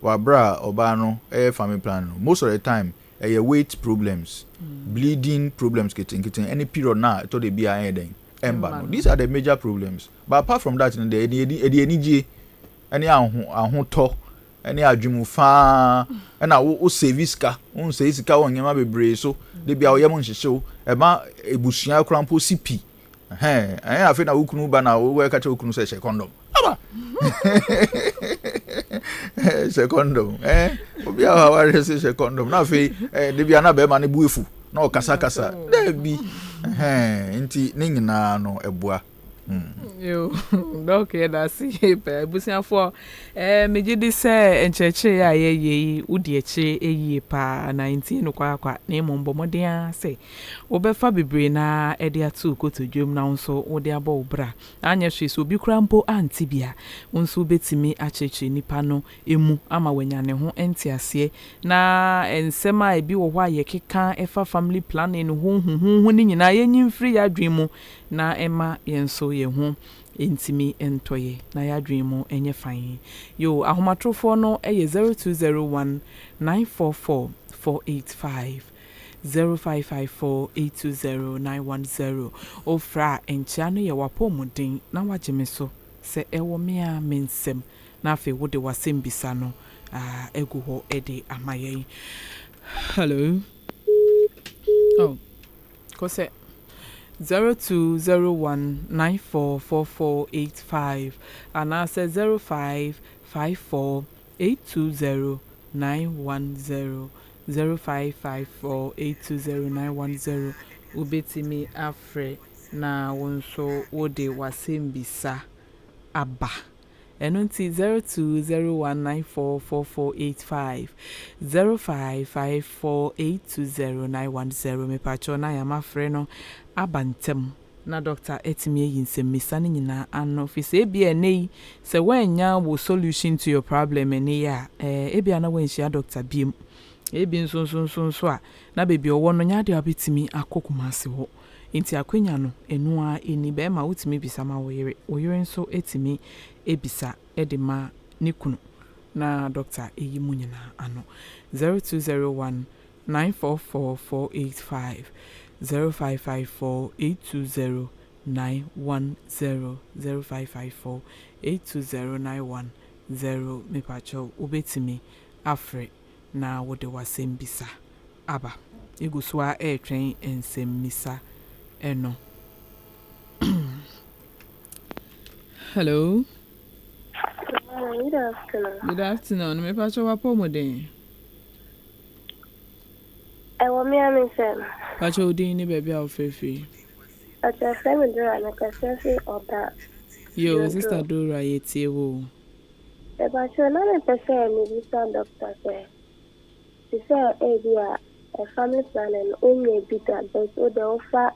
wɔ abere a ɔbaa no ɛyɛ family plan no. Most of the time ɛyɛ weight problems, bleeding problems ketenketen, ɛne period na ɛtɔ de bi a ɛyɛ dɛn ɛmba no. These are the major problems, but apart from that no deɛ, ɛde anigye ɛne ahotɔ ɛne adwemu faa, ɛna wo save sika, wo nsave sika wɔ nneɛma bebree so de bia ɔyɛ mo nhyehyɛw. Ɛma ebusua kora mpo si pi. Ɛhɛn, ɛyɛ afei na wo kunu ba na wo ɛka kyerɛ wo kunu sɛ hyɛ condom, aba hyɛ condom. Obi a waware sɛ hyɛ condom na afei de bia na bɛrima no bu efu na ɔkasakasa, daabi. Ɛhɛn, nti ne nyinaa no ɛboa. Yo, Doc yɛda ase yie paa. Abusuafoɔ, eh, megye di sɛ nkyerɛkyerɛ a yɛyɛ yi, wodi akyire yie paa na ntie no kwakwa na mmom bɔ mmɔden ara sɛ wobɛfa bebree no ara de ato wo kotodwam na wo nso wode abɔ wo bra. Anyɛ hwee sɛ obi koraa mpo ante bi a, wo nso wobɛtumi akyerɛkyerɛ nipa no mu ama wanya ne ho nteaseɛ. Na nsɛm a ebi wɔ hɔ a yɛkeka fa family planning ho huhuuhu no nyinaa yɛnyi mfiri yɛn adwene mu na ɛmma yɛn nso yɛn ho ntumi ntɔ yɛn na yɛn adwene mu nyɛ fann. Yoo, ahomatorofoɔ no yɛ 0201 944 485, 0554 820 910. Wofrɛ a, nkyea no yɛ w'apɔwmuden na woagye me so sɛ ɛwɔ me ara me nsam na afei wode w'asɛmbisa no agu hɔ de ama yɛn. Hello. Oh, kɔsɛ. 0201 944485 anaasɛ 0554 820 910, 0554 820 910. Wobɛtumi afrɛ na wo nso wode w'asɛmbisa aba. Ɛno nti 0201 944485, 0554 820 910. Mepakyɛw na yɛama frɛ no aba ntɛm na doctor atumi ayi nsɛmmisa no nyinaa ano, firi sɛ ebia ɛnnɛ yi sɛ woannya wo solution to your problem ɛnnɛ yi a, ɛɛ ebia na woanhyia doctor biom. Ebi nso nso nso nso a na baabi a ɔwɔ no nyɛ adeɛ a wobɛtumi akɔ Kumasi hɔ. Nti akwanya no ɛno ara ɛni. Bɛrima wotumi bisa ma wo yere, wo yere nso tumi bisa de ma ne kunu na doctor ayi mo nyinaa ano. 0201 944 485, 0554 820 910, 0554 820 910. Mepakyɛw wobɛtumi afrɛ na wode w'asɛm bisa aba. Yɛgu so ara retwɛn nsɛmmisa no. Hello. Good afternoon. Good afternoon. Mepakyɛw w'apɔmuden? Ɛwɔ me a me nsam. Pakyɛw wo din ne baabi a wofrɛ firi? Pakyɛw frɛ me Dora, mekasa fi Ɔba. Yo, Sister Dora, yɛtie wo. Mepakyɛw na mepɛ sɛ mebisa doctor sɛ, te sɛ ebi a family planning no wonyɛ bi da, but wode wofa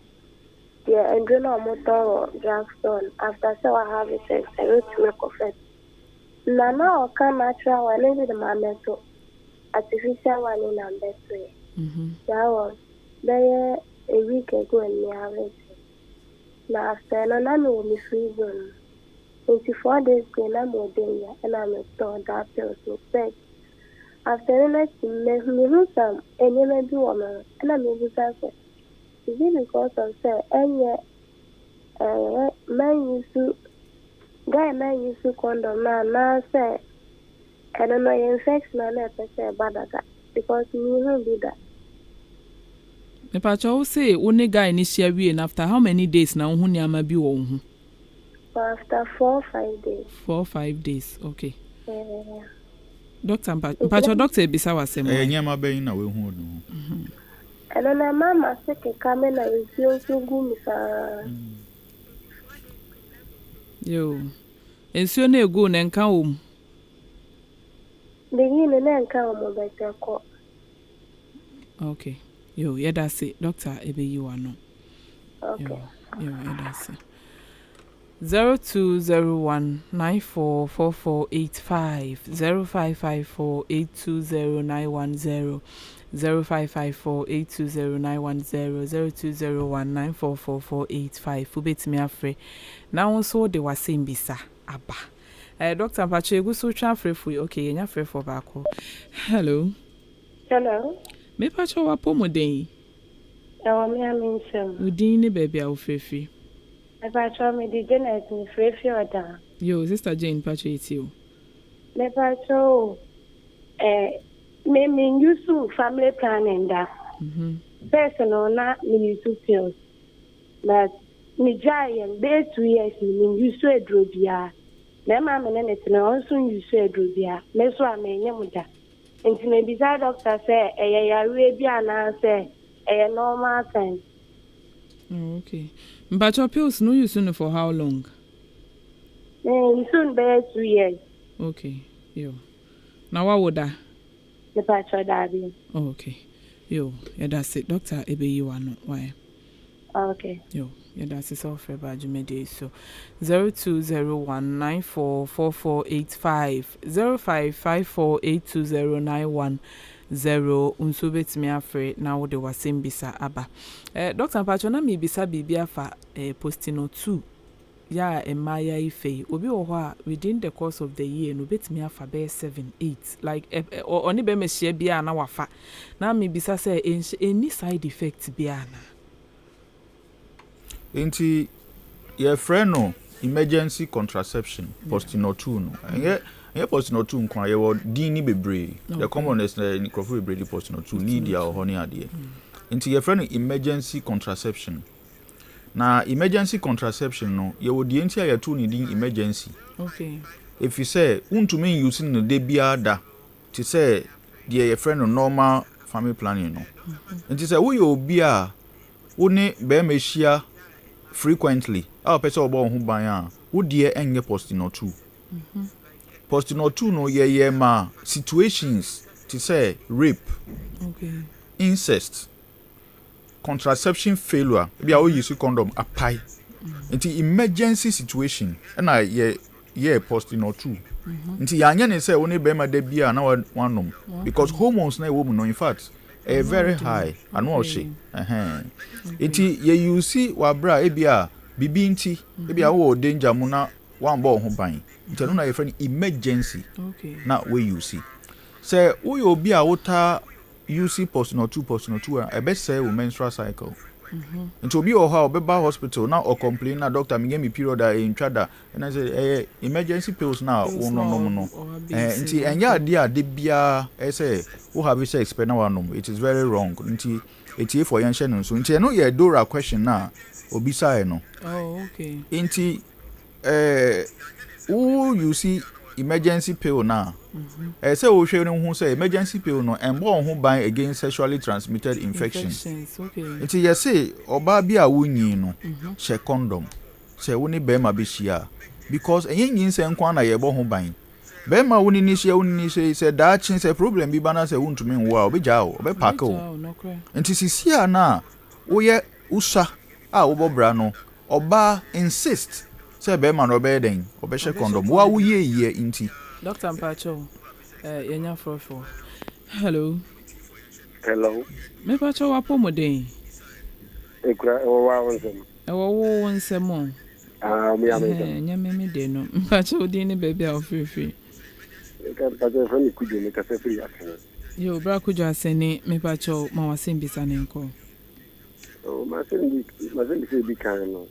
deɛ nduro no a wɔtɔn wɔ drug store no, after sɛ wa have sex ɛbɛtumi kɔfa bi. Na ɔka natural one ne de ma mɛto artificial one ne na mbɛto yɛ. That was bɛyɛ a week ago and me have sex. Na after no na mewɔ me free zone mu. Nti 4 days ago na mewɔ danger ɛna metɔɔ that pills no, but after no n'akyi mehu some nneɛma bi wɔ me ho ɛna mebisa sɛ, is it because of sɛ ɛnyɛ man use guy man use condom na anaasɛ ɛno no ɛyɛ infection a na ɛpɛ sɛ ɛba dada, because mehu bi da. Mepakyɛw wo se wo ne guy ne hyia wie no, after how many days na wohu nneɛma bi wɔ wo ho? After 4, 5 days. 4, 5 days, okay. Doctor, mpakyɛw doctor ebisa w'asɛm. Ɛyɛ nneɛma bɛn na woahu wɔ ne ho? Ɛno na ɛma m'ase keka me na nsuo nso gu me saa. Yo, nsuo no egu na nka wɔ mu? Beginning no na nka wɔ mu bɛtɛ kɔ. Okay, yo, yɛda ase, doctor ebeyi w'ano. Okay. Yo, yɛda ase. 0201 944485, 0554 820 910, 0554 820 910, 0201 944485. Wobɛtumi afrɛ na wo nso wode w'asɛm bisa aba. Doctor, mpakyɛ egu so twa afrɛfo yi. Okay, yɛnya frɛfoɔ baako. Hello. Hello. Mepakyɛ w'apɔmuden? Ɛwɔ me a me nsam. Wo din ne baabi a wofrɛfiri? Mepakyɛw mede Janet, mefrɛ fi Ɔdan. Yo, Sister Jane, mpakyɛ yɛtie o. Mepakyɛw o, me use family planning da. First no na me use pills, but megyae yɛ bɛyɛ 2 years ni me use aduro biara. Mmarima me ne ne tena, ɔno nso use aduro biara. Me nso a menyɛ mu da. Nti mebisa doctor sɛ ɛyɛ yareɛ bi anaasɛ ɛyɛ normal thing? Oh okay. Mpakyɛw pills no wo use no for how long? Me use no bɛyɛ 2 years. Okay yo. Na wawo da? Mepakyɛw daabi. Oh okay yo yɛdase doctor ɛbɛyi w'ano wai. Okay. Yo yɛdase sɛ wofrɛ baa dwumadie yi so 0201 944485 0554820910 wo nso wobɛtumi afrɛ na wode w'asɛm bisa aba. Eh, doctor mpakyɛw na mebisa biribi afa eh, postinor 2 yɛ a mmaayaa yi fa yi, obi wɔ hɔ a within the course of the year no obetumi afa bɛyɛ seven, eight like ɛ ɛ ɔne bɛrima hyia biara na wafa. Na mebisa sɛ ɛnhyɛ ɛnni side effect biara anaa? Nti yɛfrɛ no emergency contraception, postinor 2 no. Ɛnyɛ postinor 2 nko a, yɛwɔ din ne bebree. The commonest na nkurɔfoɔ bebree de postinor 2, Lydia wɔ hɔ ne adeɛ. Nti yɛfrɛ no emergency contraception. Na emergency contraception no, yɛwɔ deɛ nti a yɛto ne din emergency. Ɛfiri sɛ wontumi n use no da biara da te sɛ deɛ yɛfrɛ no normal family planning no. Nti sɛ woyɛ obi a wo ne bɛrima hyia frequently a wɔpɛ sɛ wɔbɔ wo ho ban a, wo deɛ ɛnyɛ postinor 2. Postinor 2 no yɛyɛ ma situations te sɛ rape, incest, contraception failure, ebi a woyi si condom apae. Nti emergency situation ɛna yɛ yɛ postinor 2. Nti yɛanyɛ ne sɛ wo ne bɛrima da bi a na wanom because hormones na ɛwɔ mu no, in fact, ɛyɛ very high, ano ɔhye. Ɛhɛn. Nti yɛ use wɔ abere a ebi a bibi nti ebi a wowɔ danger mu na wambɔ wo ho ban. Nti ɛno na yɛfrɛ no emergency na wo use. Sɛ woyɛ obi a wotaa use postinor 2, postinor 2 a, ɛbɛsɛe wo menstrual cycle. Nti obi wɔ hɔ a ɔbɛba hospital na ɔ complain na, "Doctor, menyɛ me period a ɛntwa da," ɛna sɛ ɛyɛ emergency pills na wononom no. Nti ɛnyɛ adeɛ a de biara ɛyɛ sɛ wo have sex pɛ na wanom. It is very wrong. Nti etiefoɔ, yɛnhyɛ no nso. Nti ɛno yɛ Dora question na obisaeɛ no. Nti wo use emergency pill na ɛyɛ sɛ wohwɛ no ho sɛ emergency pill no ɛmbɔ wo ho ban against sexually transmitted infection. Infections, okay. Nti yɛse ɔbaa bi a wonyin no, hyɛ condom sɛ wo ne bɛrima bɛhyia a, because ɛnyɛ nyinsɛn nko ara na yɛbɔ ho ban. Bɛrima a wo ne ne hyia, wo ne ne hyia yi, sɛ daakye sɛ problem bi ba na sɛ wontumi nwo a, ɔbɛgyaa wo, ɔbɛpaake wo. Ɔbɛgyaa wo, nokorɛ. Nti sisi a na woyɛ wosa a wobɔ bra no, ɔbaa insist sɛ bɛrima no ɔbɛyɛ dɛn, ɔbɛhyɛ condom. Wo a woyɛ yie nti. Doctor mpakyɛw, yɛnya frɔfrɔ. Hello. Hello. Mepakyɛw, wapɔmuden? Ekura ɛwɔ wa wo nsɛm. Ɛwɔ wo nsɛm o. Ah, mo ya me nsɛm. Ɛnyɛ me de no. Mpakyɛw, wo din ne baabi a wofirifiri? Ka mpakyɛ fɛ me Kudwo, me kasa firi Asene. Yo, bra Kudwo Asene, mepakyɛw, ma wasɛm bisa ne nkɔ. Oh, ma sɛm bi sɛ ebi kan no.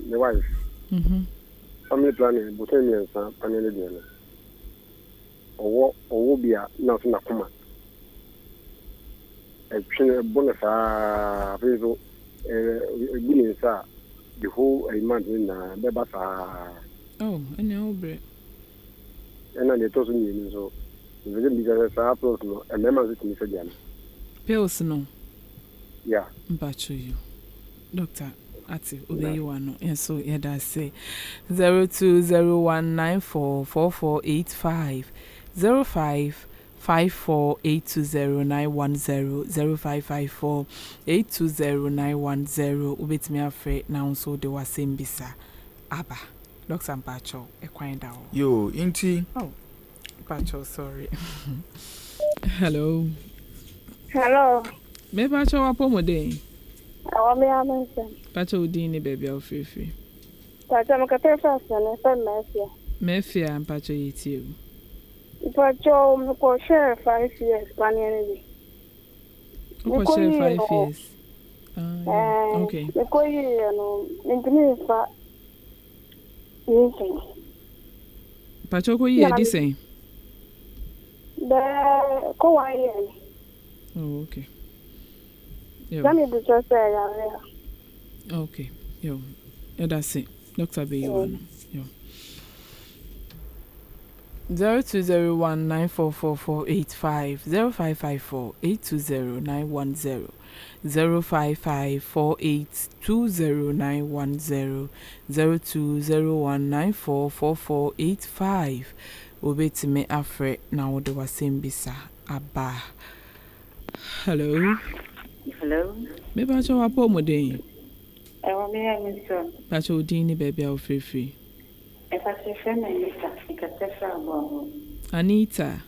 Me wife. Family planning bosom 3 pane ne deɛ no. Ɔwɔ bi a na so n'akoma. Ɛtwe ɛbɔ no saa, afei nso ɛbu ne nsa a, the whole month ne nyinaa bɛba saa. Oh, ɛnea wo brɛ. Ɛna deɛ ɛtɔ so mmienu nso, mepɛ sɛ mbisa sɛ saa pills no, mmarima nso tumi sɛ deɛ no? Pills no? Yeah. Mpakyɛw yo. Doctor ate, obɛyi w'ano. Yɛn yɛda ase. 0201944485, 0554820910, 0554820910. Wobɛtumi afrɛ na wo nso wode w'asɛm bisa aba. Doctor mpakyɛw, ɛkwan da hɔ. Yo, nti Oh, mpakyɛw, sorry. Hello. Hello. Mepakyɛw, wapɔmuden? Ɛwɔ me ame nsɛm. Mpakyɛw, wo din ne baabi a wofirifiri? Mpakyɛ, mekasa firi Asene, fɛ Mafia. Mafia, mpakyɛw, yɛtie o. Mpakyɛ, mekɔhwɛɛ 5 years paneɛ no bi. Wokɔhyɛɛ Mekɔyii 5 no. years? Ah, yeah. Okay. Mekɔyiiɛ no, mentumi mfa nyinsɛn. Mpakyɛw, kɔyii adi sɛn? Bɛɛ kɔ one year ni. Oh, okay. Yo. Na mebisa sɛ yare a. Okay. Yo. Yɛda se. Doctor bɛyi w'ano. Yo. 0201944485, 0554820910. 055 48 20910, 0201 94 44 85. Wobɛtumi afrɛ na wode w'asɛm bisa aba. Hello. Hello. Mepakyɛ w'apɔmuden. Ɛwɔ me yɛ me so. Pakyɛ wo din ne baabi a wofirifiri. Mepakyɛ frɛ me Anita. Mekasa firi Aboabo. Anita.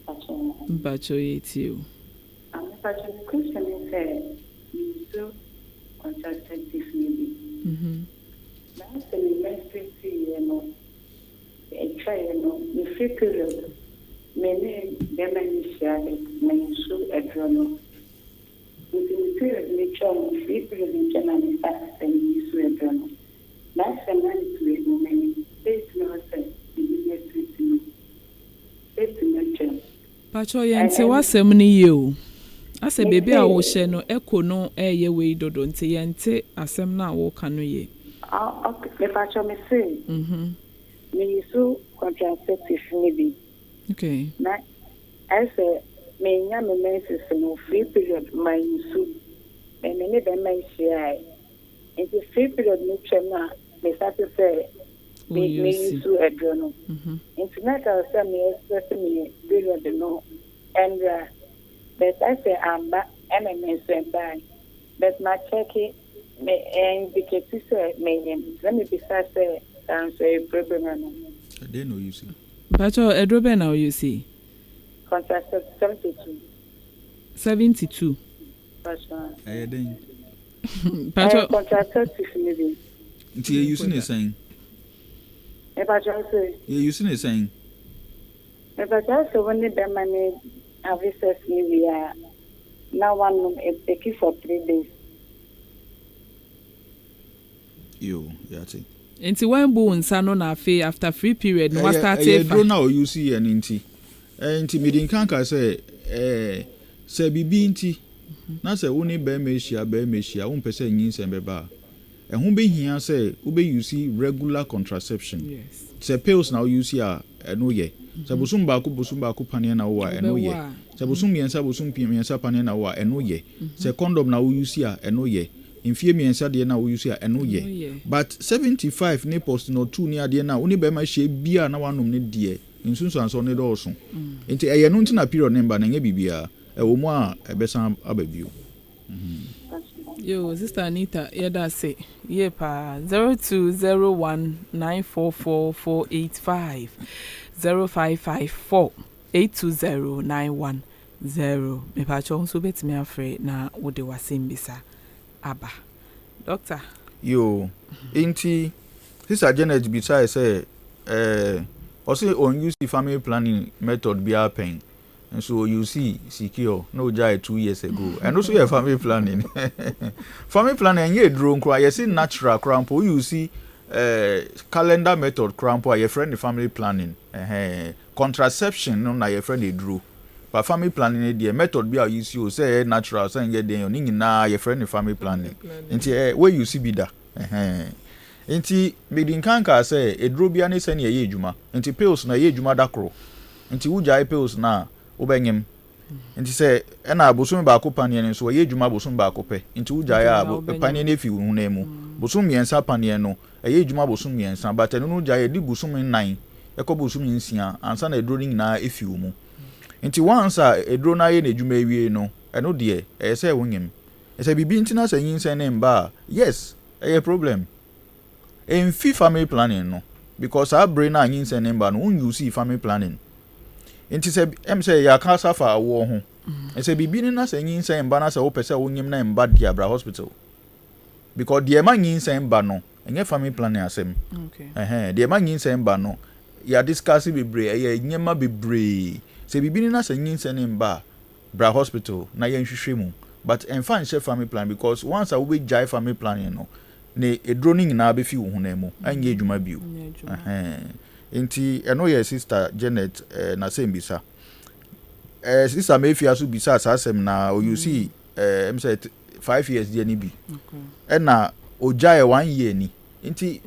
Mepakyɛ. Mpakyɛ yɛtie o. Mepakyɛ me question ne sɛ me use contraceptive no bi. Na sɛ me menstruate yɛ no ɛtwaeɛ no me free period me ne bɛrima no hyia de me use aduro no. Nti me period no twa mu, free period no twa na me start sɛ me use aduro no. Na sɛ month wei mu me date no hɔ sɛ me menstruate no date no twam. Pakyɛ yɛnte w'asɛm no yie o. Asɛ beebi a wohyɛ no echo no ɛyɛ wei dodo nti yɛnte asɛm no a woka no yie. Ah, okay. Mepakyɛ me se me use contraceptive no bi. Na ɛsɛ menya me menses no free period ma use. Me ne bɛrima hyia nti free period no twam a me start sɛ me use aduro no. Nti na ka sɛ me expect me period no ɛnra but ɛsɛ amba ɛna me nso ɛbae but ma check me indicate sɛ menyim nti na mebisa sɛ saa nso ɛyɛ problem no. Ɛdɛn na ɔuse? Mpakyɛ aduro bɛn na ɔuse? Contraceptive 72. 72. Ɛyɛ dɛn? Mpakyɛ contraceptive no bi. Nti yɛuse ne sɛn? Mepakyɛ sɛ Yɛuse ne sɛn? Mepakyɛ sɛ wo ne bɛrima ne have sex ne wie a na wanom ɛtake for 3 days. Yo, yɛate. Nti wɔn bu wo nsa no na afei after free period no wastart ɛyɛ fa. Duro na ɔuse yɛ no nti nti mede nka ka sɛ sɛ biribi nti na sɛ wo ne bɛrima ahyia, bɛrima ahyia, wompɛ sɛ nyinsɛn bɛba a, ɛho bɛhia sɛ wobɛuse regular contraception. Sɛ pills na wouse a, ɛno yɛ. Sɛ bosom baako bosom baako paneɛ na wowɔ a, ɛno yɛ. Wobɛwɔ a. Sɛ bosom 3 bosom 3 paneɛ na wowɔ a, ɛno yɛ. Sɛ condom na wouse a, ɛno yɛ. Mfie 3 deɛ na wouse a, ɛno yɛ. Ɛno yɛ. But 75 ne Postinor 2 ne adeɛ no a wo ne bɛrima hyia bia na wanom ne deɛ nsunsuansoɔ ne dɔɔso. Nti ɛyɛ no nti na period ne mba no, ɛnyɛ biribiara ɛwɔ mu a ɛbɛsan aba bio. Yo, Sister Anita, yɛda ase yie paa. 0201944485, 0554820910. Mepakyɛ wo nso wobɛtumi afrɛ na wode w'asɛm bisa aba. Doctor. Yo, nti Sister Janet bisae sɛ ɔse ɔnuse family planning method biara pɛn nso ɔuse Secure na ogyae 2 years ago. Ɛno nso yɛ family planning. Family planning ɛnyɛ eduro nkora, yɛsi natural koraa mpo. Wouse calendar method koraa mpo a, yɛfrɛ no family planning. Contraception no na yɛfrɛ no eduro, but family planning no deɛ, method bi a ɔuse o, sɛ ɛyɛ natural, sɛ ɛnyɛ den o, ne nyinaa yɛfrɛ no family planning. Nti wɔuse bi da ɛhɛn. Nti medi nkan kaa sɛ eduro bia ne sɛnea ɛyɛ adwuma. Nti pills na ɛyɛ adwuma da koro, nti wogyae pills na wobɛnyem. Nti sɛ ɛna bosom baako paneɛ no nso ɛyɛ adwuma bosom baako pɛ, nti wogyae a paneɛ no efi wo honam mu. Bosom 3 paneɛ no ɛyɛ adwuma bosom 3, but ɛno no gyae ɛdi bosom 4 ɛkɔ bosom 6 ansa na eduro no nyinaa efi wo mu. Nti once a eduro no ayɛ n'adwuma awie no, ɛno deɛ ɛyɛ sɛ wonyem. Sɛ biribi nti na sɛ nyinsɛn ne mba a, yes, ɛyɛ problem. Ɛmfi family planning no, because saa bere no a nyinsɛn ne mba no, wonuse family planning. Nti sɛ sɛ yɛakasa fa awoɔ ho, sɛ biribi no na sɛ nyinsɛn mba na sɛ wopɛ sɛ wonyem na mba deɛ, abra hospital, because deɛ ɛma nyinsɛn ba no ɛnyɛ family planning asɛm. Ɛhɛn, deɛ ɛma nyinsɛn ba no, yɛadiscuss bebree, ɛyɛ nneɛma bebree. Sɛ biribi no na sɛ nyinsɛn ne mba a, bra hospital na yɛnhwehwɛ mu, but ɛmfa nhyɛ family planning, because once a wobɛgyae family planning no, ne eduro no nyinaa bɛfi wo honam mu, ɛnyɛ adwuma bio. Ɛhɛn, nti ɛno yɛ Sister Janet n'asɛm bisa. Sister Mefia so bisa saa asɛm na ɔuse sɛ 5 years deɛ ni bi ɛna ogyae one year ni, nti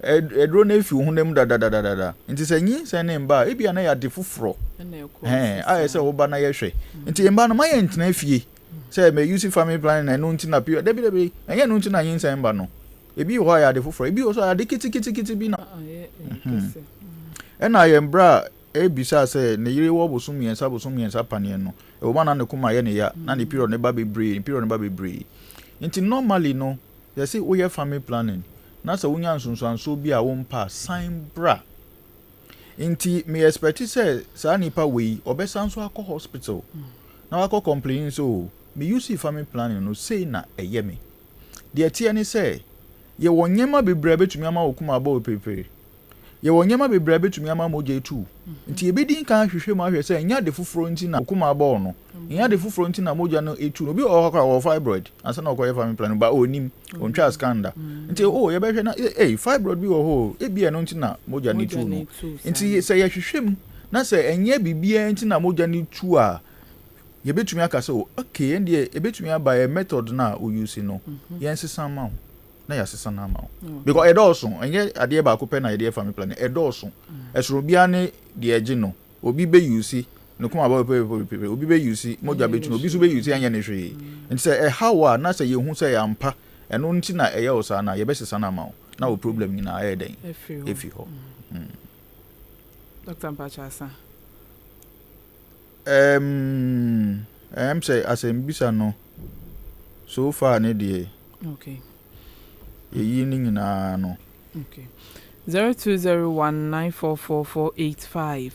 ɛduro no efi wo honam mu dadadadada. Nti sɛ nyinsɛn ne mba a, ebia na yɛ ade foforɔ ɛhɛn ayɛ sɛ woba na yɛhwɛ. Nti mba no ma yɛ ntena fie. Sɛ me use family planning na ɛno nti na period, dabi dabi, ɛnyɛ ɛno nti na nyinsɛn ba no. Ebi wɔ hɔ a ɛyɛ ade foforɔ, ebi wɔ so a ade ketekete bi na. Ɛna yɛn bra ebisa sɛ ne yere wɔ bosom 3 bosom 3 paneɛ no, ɛwɔ mu a na ne koma yɛ ne ya, na ne period ne ba bebree, ne period ne ba bebree. Nti normally no, yɛsɛ woyɛ family planning na sɛ wonya nsonsansoɔ bi a wompa a, san bra. Nti me expect sɛ saa nipa wei ɔbɛsan so akɔ hospital na wakɔ complain sɛ, o, me use family planning no, sei na ɛyɛ me. Deɛ teɛ ne sɛ yɛwɔ nneɛma bebree a bɛtumi ama wo koma abɔ wo perepere, yɛwɔ nneɛma bebree a bɛtumi ama mogya etu. Nti yɛbɛdi nkan ahwehwɛ mu ahwɛ sɛ ɛnyɛ ade foforɔ nti na okuma abɔ wo no, ɛnyɛ ade foforɔ nti na mogya no etu no. Obi wɔ hɔ koraa, ɔwɔ fibroid ansa na ɔkɔyɛ family planning ba, onim ontwa scan da. Nti o yɛbɛhwɛ na ee, fibroid bi wɔ hɔ o, ebi ɛno nti na mogya no tu no. Nti sɛ yɛhwehwɛ mu na sɛ ɛnyɛ biribiara nti na mogya no tu a, yɛbɛtumi aka sɛ o, okay, ɛn deɛ ebɛtumi aba yɛ method na o use no, yɛn sesa ma wo na yɛasesa no ama wo, because ɛdɔɔso. Ɛnyɛ adeɛ baako pɛ na yɛde yɛ family planning, ɛdɔɔso. Ɛsoro biara ne deɛ ɛgye no. Obi bɛ use ne kɔn abɔ pɛpɛpɛpɛ, obi bɛ use, mogya bɛtu no, obi nso bɛ use, ɛnyɛ ne hwee. Nti sɛ ɛha wo a, na sɛ yɛhu sɛ yɛ ampa ɛno nti na ɛyɛ wo saa na yɛbɛsesa no ama wo na wo problem nyinaa ɛyɛ dɛn? Ɛfi hɔ. Dr. Mpakyɛ, asa? Sɛ asɛmbisa no so far ne deɛ, yɛyi ne nyinaa no. Okay. 0201944485,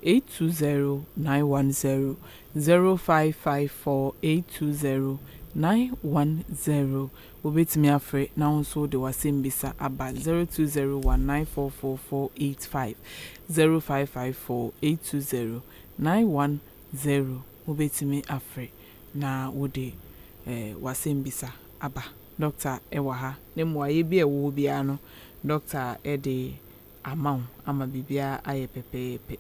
0554820910, 0554820910. Wobɛtumi afrɛ na wo nso de w'asɛm bisa aba. 0201944485, 0554820910. Wobɛtumi afrɛ na wode w'asɛm bisa aba. Doctor ɛwɔ ha na mmuayɛ bi a ɛwɔ hɔ biara no, doctor ɛde ama wo ama biribiara ayɛ pɛpɛɛpɛ.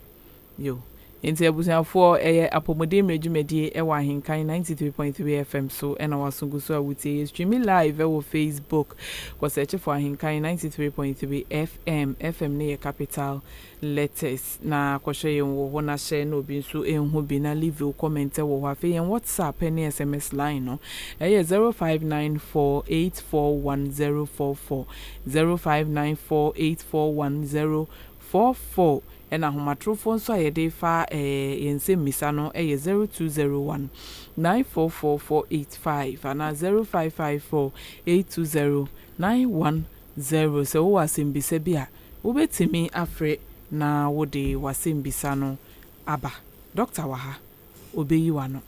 Yo, nti abusuafoɔ, ɛyɛ apɔmuden mmerɛ dwumadie ɛwɔ Ahenkan 93.3 FM so ɛna waso gu so a wotie yɛ streaming live ɛwɔ Facebook. Kɔ search for Ahenkan 93.3 FM, FM ne yɛ capital letters, na kɔhwɛ yɛn wɔ hɔ na hyɛ na obi nso ɛnhu bi na leave your comment ɛwɔ hɔ. Afei yɛn WhatsApp ne SMS line no ɛyɛ 0594841044, 0594841044. Ɛna ahomatorofoɔ nso a yɛde fa yɛn nsɛm mmisa no ɛyɛ 0201944485 anaa 0554820910. Sɛ wowɔ asɛmbisa bi a, wobɛtumi afrɛ na wode w'asɛmbisa no aba. Doctor wɔ ha, obɛyi w'ano.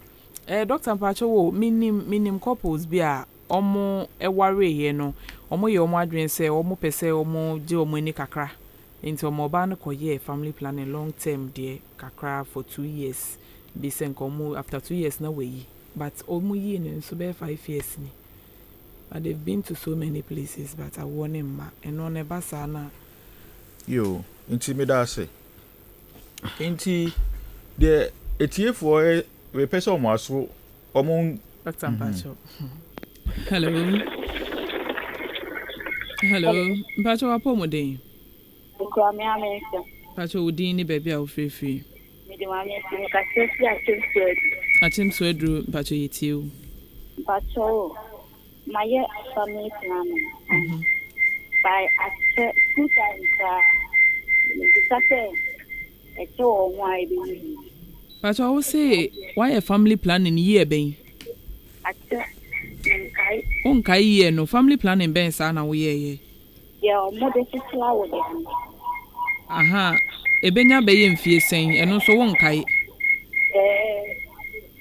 Doctor, mpakyɛ wo, minim couples bi a ɔmo ɛwareeɛ no, ɔmo yɛ ɔmo adwene sɛ ɔmo pɛ sɛ ɔmo gye ɔmo ani kakra, nti ɔmo ɔbaa no kɔyɛɛ family planning long term deɛ kakra for 2 years bi, sɛ nka ɔmo after 2 years na wayi, but ɔmo yie no nso bɛyɛ 5 years ni, but they've been to so many places, but awoɔ ne mma. Ɛno no ɛba saa na? Yo, nti meda ase. Nti deɛ etiefoɔ mepɛ sɛ ɔmo aso ɔmo. Doctor, mpakyɛw, hello, hello, mpakyɛw, wapɔ mo den? Nkura me ame nsa. Mpakyɛw, wo din ne baabi a wofirifiri? Mede maame esi mekasa fi Akyemso Adu. Akyemso Aduru, mpakyɛw, yɛtie wo. Mpakyɛw o, mayɛ family planning. By akyɛ two times a, mebisa sɛ ɛkyɛ wɔ ho a ɛbɛyi bi. Mpakyɛw, wo se woayɛ family planning yie bɛn? Akyɛ, menkae. Wonkae yie no, family planning bɛn saa na woyɛɛyɛ? Deɛ ɔmo de kyekyere awo de no. Aha, ebenya bɛyɛ mfie sɛn? Ɛno nso wonkae? Ɛɛ.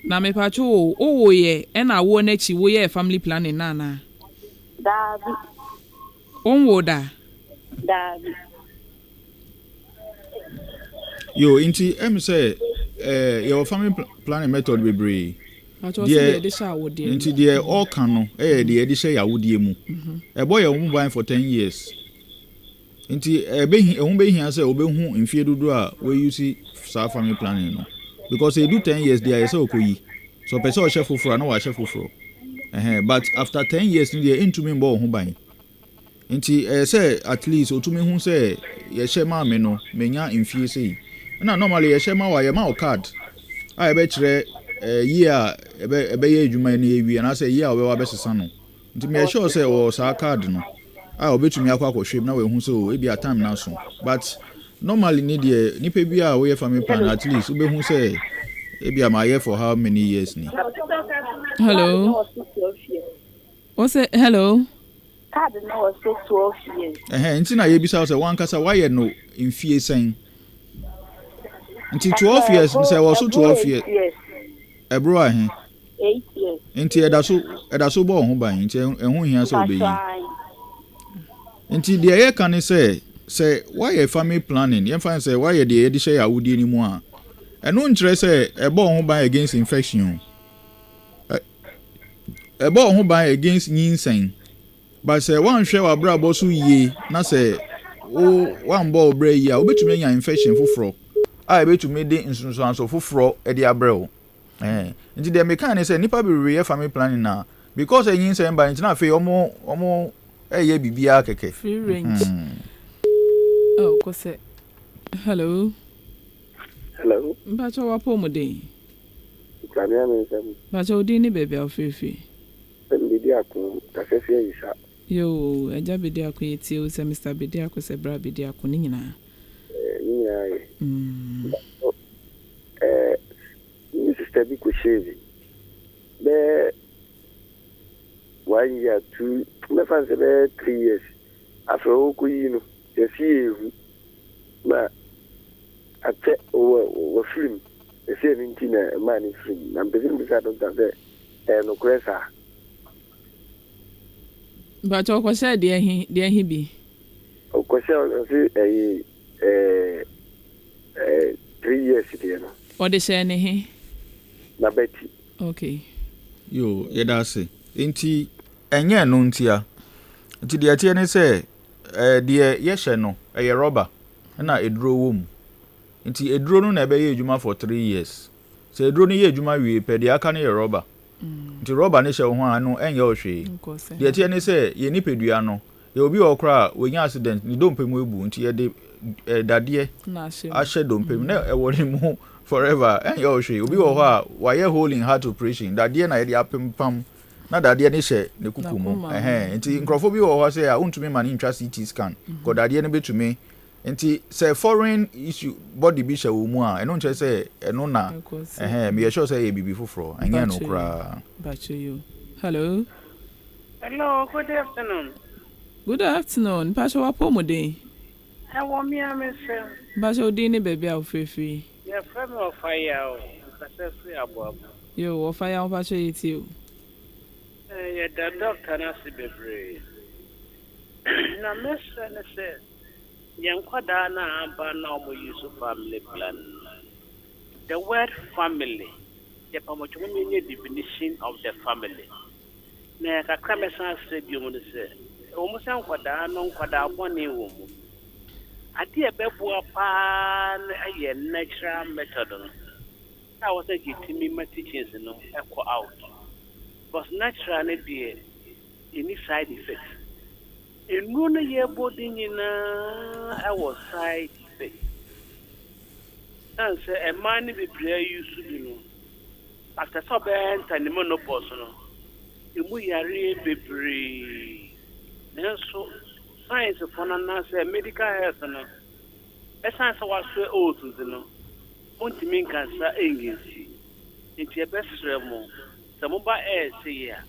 Na mepatwo o, wowoyɛ ɛna awoɔ n'akyi woyɛɛ family planning na anaa? Daabi. Wonwo da? Daabi. Yo, nti sɛ yɛwɔ family planning method bebree. Deɛ yɛde hyɛ awodeɛ. Nti deɛ ɔɔka no ɛyɛ deɛ yɛde hyɛ yɛ awodeɛ mu. Ɛbɔ yɛn ho ban for 10 years. Nti ɛbɛhi ɛho bɛhia sɛ ɔbɛhu mfie dodoɔ a wɔuse saa family planning no, because edu 10 years deɛ, ayɛ sɛ ɔkɔyi so ɔpɛ sɛ ɔhyɛ foforɔ a na wahyɛ foforɔ ɛhɛn, but after 10 years no deɛ, ɛntumi mbɔ wɔn ho ban. Nti ɛyɛ sɛ at least otumi hu sɛ yɛhyɛ maame no menya mfie sei, ɛna normally yɛhyɛ ma wa, yɛma wo card a yɛbɛkyerɛ. Year a ɛbɛyɛ adwuma no awie anaasɛ year a ɔbɛba abɛsesa no. Nti meyɛ sure sɛ ɔwɔ saa card no a ɔbɛtumi akɔ akɔhwɛ mu na wahu sɛ oh ebia time no aso. But normally ne deɛ nipa bi a woyɛ family plan at least wobɛhu sɛ ebia mayɛ for how many years ni. Hello. What's it? Hello. Card no wɔ so 12 years. Ɛhɛn, nti na yɛbisa wo sɛ wankasa woayɛ no mfie sɛn? Nti 12 years sɛ ɛwɔ so 12 years. Ɛboro ahe? 8 years. Nti ɛda so bɔ wo ho ban, nti ɛho hia sɛ wobɛyi. Nti deɛ yɛka ne sɛ woayɛ family planning, yɛmfa ne sɛ woayɛ deɛ yɛde hyɛ yɛ awodie no mu a, ɛno nkyerɛ sɛ ɛbɔ wo ho ban against infection o. Ɛbɔ wo ho ban against nyinsɛn, but sɛ woanhwɛ w'abrabɔ so yie na sɛ wo woambɔ wo brɛ yie a, wobɛtumi anya infection foforɔ a ɛbɛtumi de nsunsuanso foforɔ de abrɛ wo. Nti deɛ meka ne sɛ nnipa bebree yɛ family planning na because ɛnyinsɛn ba nti na afei ɔmo ɛyɛ biribiara kɛkɛ. Free range. Oh, kɔsɛ. Hello. Hello. Mpakyɛ, wapɔ mu den? Nkrabea me nsɛm. Mpakyɛ, wo din ne baabi a wofirifiri? Bedi ako kasɛfi ayisa. Yo, agya Bedi Ako, yɛtie wo, sɛ Mr Bedi Ako, sɛ bra Bedi Ako ne nyinaa. Ne nyinaa yɛ. Me sister bi kɔhyɛɛ bi bɛɛ one year two, mɛfa no sɛ bɛyɛ 3 years. Afei ɔkɔyi no, yɛsi yɛ ehu ma akyɛ wɔ wafiri mu. Ɛsɛ ɛno nti na ɛmaa no firi mu, na mpɛ sɛ mbisa doctor sɛ ɛyɛ nokorɛ saa? Mpakyɛ, ɔkɔhyɛɛ deɛ he bi? Ɔkɔhyɛ, ɔse ɛyi ɛɛ ɛɛ 3 years deɛ no. Ɔde hyɛɛ ne he? N'abati. Okay. Yo, yɛda ase. Nti ɛnyɛ no ntia. Nti deɛ ɛteɛ ne sɛ deɛ yɛhyɛ no ɛyɛ rɔba ɛna eduro wɔ mu. Nti eduro no na ɛbɛyɛ adwuma for 3 years. Sɛ eduro no yɛ adwuma wie pɛ, deɛ aka no yɛ rɔba. Nti rɔba no hyɛ wo ho a, ɛno ɛnyɛ wo hwee. Deɛ ɛteɛ ne sɛ yɛn nipadua no, yɛ obi wɔ hɔ koraa a wɔnya accident, ne dompe mu ebu, nti yɛde dadeɛ ahyɛ dompe mu na ɛwɔ ne mu forever, ɛnyɛ wo hwee. Obi wɔ hɔ a wayɛ hole in heart operation, dadeɛ na yɛde apempam na dadeɛ no hyɛ ne kuku mu. Ɛhɛn, nti nkurɔfoɔ bi wɔ hɔ sɛ a wontumi ma ne ntwa CT scan kɔ dadeɛ no bɛtumi. Nti sɛ foreign issue body bi hyɛ wɔ mu a, ɛno nkyerɛ sɛ ɛno na ɛhɛn. Meyɛ sure sɛ ɛyɛ biribi foforɔ, ɛnyɛ no koraa. Hello. Hello, good afternoon. Good afternoon. Mpakyɛ, wapɔ mu den? Ɛwɔ mi a mi sɛm. Mpakyɛ, wo din ne baabi a wofirifiri? Yɛfrɛ me Ɔfa o, nkasa firi Aboabo. Yo, Ɔfa Yaw, mpakyɛ yɛtie o. Yɛda doctor no ase bebree. Na mɛsrɛ ne sɛ yɛn nkwadaa no a aba na wɔn use family plan no. The word family, yɛpamɔtwɛ mo nyɛ definition of the family. Na kakra mɛsan asrɛ bio mu no sɛ, ɛwɔ mu sɛ nkwadaa no nkwadaa bɔne wɔ mu. Adeɛ a ɛbɛboa paa no yɛ natural method no. A wɔ sɛ yɛtumi ma teachings no ɛkɔ out. Because natural no deɛ, ɛni side effect. Nnuro no yɛbɔ de nyinaa ɛwɔ side effect. San sɛ mmaa no bebree ayi so bi no, after sɛ ɔbɛyɛ enter ne menopause no, emu yareɛ bebree. Nanso science fo no anaasɛ medical health no, ɛsan sɛ wasoɛ oath nti no, montumi nkasa ɛngensi. Nti yɛbɛsrɛ mo sɛ moba ɛɛse yi a,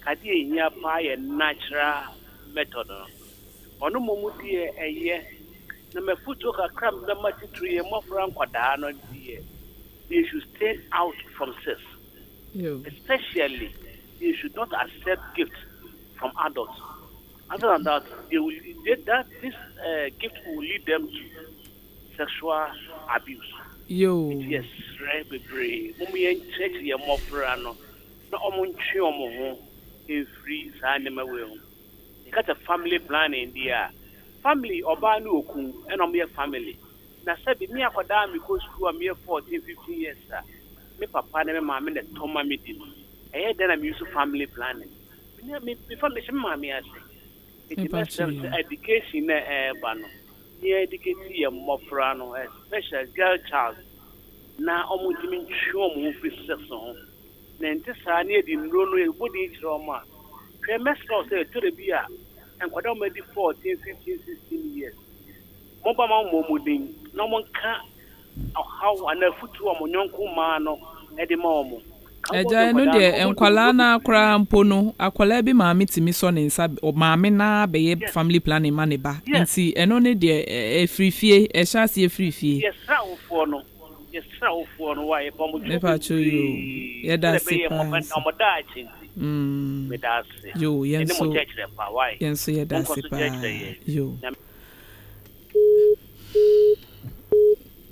kadeɛ ehia paa yɛ natural method no. Ɔno mmom deɛ ɛyɛ na mafotuo kakra mbɛma titiri yɛ mmɔfra nkwadaa no deɛ, they should stay out from sex. Yo. Especially, they should not accept gifts from adults. Other than that, they will they, that this gift will lead them to sexual abuse. Yo. Nti yɛsrɛ bebree, mom yɛnkyerɛkyerɛ yɛn mmɔfra no na ɔmo ntwe ɔmo ho mfiri saa nneɛma wei ho. Yɛka sɛ family planning deɛ a, family ɔbaa ne okun ɛna ɔmo yɛ family. Na sɛbi me akwadaa a mekɔ sukuu a meyɛ 14, 15 years a, me papa ne me maame na ɛtɔ ma me di no. Ɛyɛ dɛn na me use family planning? Me mefa mehyɛ me maame ase. Nti mɛsrɛ sɛ education na ɛɛba no, ne educate yɛ mmɔfra no, especially girl child. na wɔntumi ntwe wɔn ho mfiri sex ho. Na ɛnte saa na yɛde nnuro no yɛbɔ din kyerɛ wɔn a, hwɛ mɛsrɛ wo sɛ ɛtɔ da bi a nkwadaa a wɔadi 14, 15, 16 years, momma ma wɔmmɔ wɔn din na wɔnka ɔhaw anaa afutuo a wɔn yɔnko mmaa no de ma wɔn. Agya ɛno deɛ nkwadaa no ara koraa mpo no akwadaa bi maame tumi sɔ ne nsa maame no ara bɛyɛ family planning ma ne ba nti ɛno ne deɛ ɛfiri fie ɛhyɛ aseɛ firi fie. Yɛsrɛ awofoɔ no yɛsrɛ awofoɔ no wa yɛpa wɔn kyɛw Mepakyɛw yoo bebree yɛda sɛdeɛ ase ɛbɛyɛ paa wɔn nso. wɔn daakye nti Mm meda ase yoo yɛn ɛne mo nso kyerɛkyerɛ pa wai yɛn nso yɛda monkɔ ase so paa kyerɛkyerɛ yɛn yoo. Nyame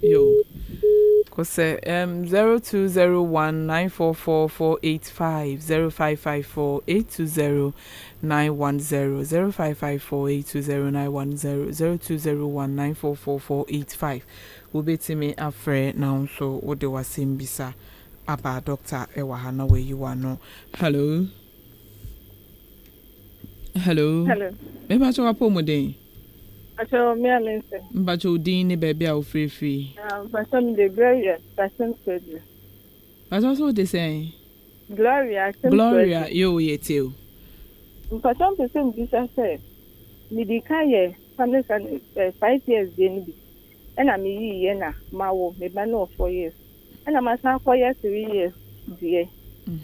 Yo. Kosɛ um 0201 944 485 0554 820 910 0554 820 910 0201 944 485 Wobɛtumi afrɛ na wo nso wode w'asɛm bisa aba doctor ɛwɔ ha na wayi w'ano. Hello. Hello. Hello. Mepakyɛ w'apɔmuden? Mpakyɛ me a me nsɛm. Mpakyɛ wo din ne baabi a wofiri firi. Ah, mpakyɛ me de Gloria Asim Kwadu. Mpakyɛ so wode sɛn? Gloria Asim Gloria, yoo yɛ tie o. Mpakyɛ mpɛ sɛ mbisa sɛ medi kan yɛ family planning 5 years deɛ no bi ɛna meyii yɛ na mawo me ba no wɔ 4 years, ɛna masan akɔyɛ 3 years deɛ.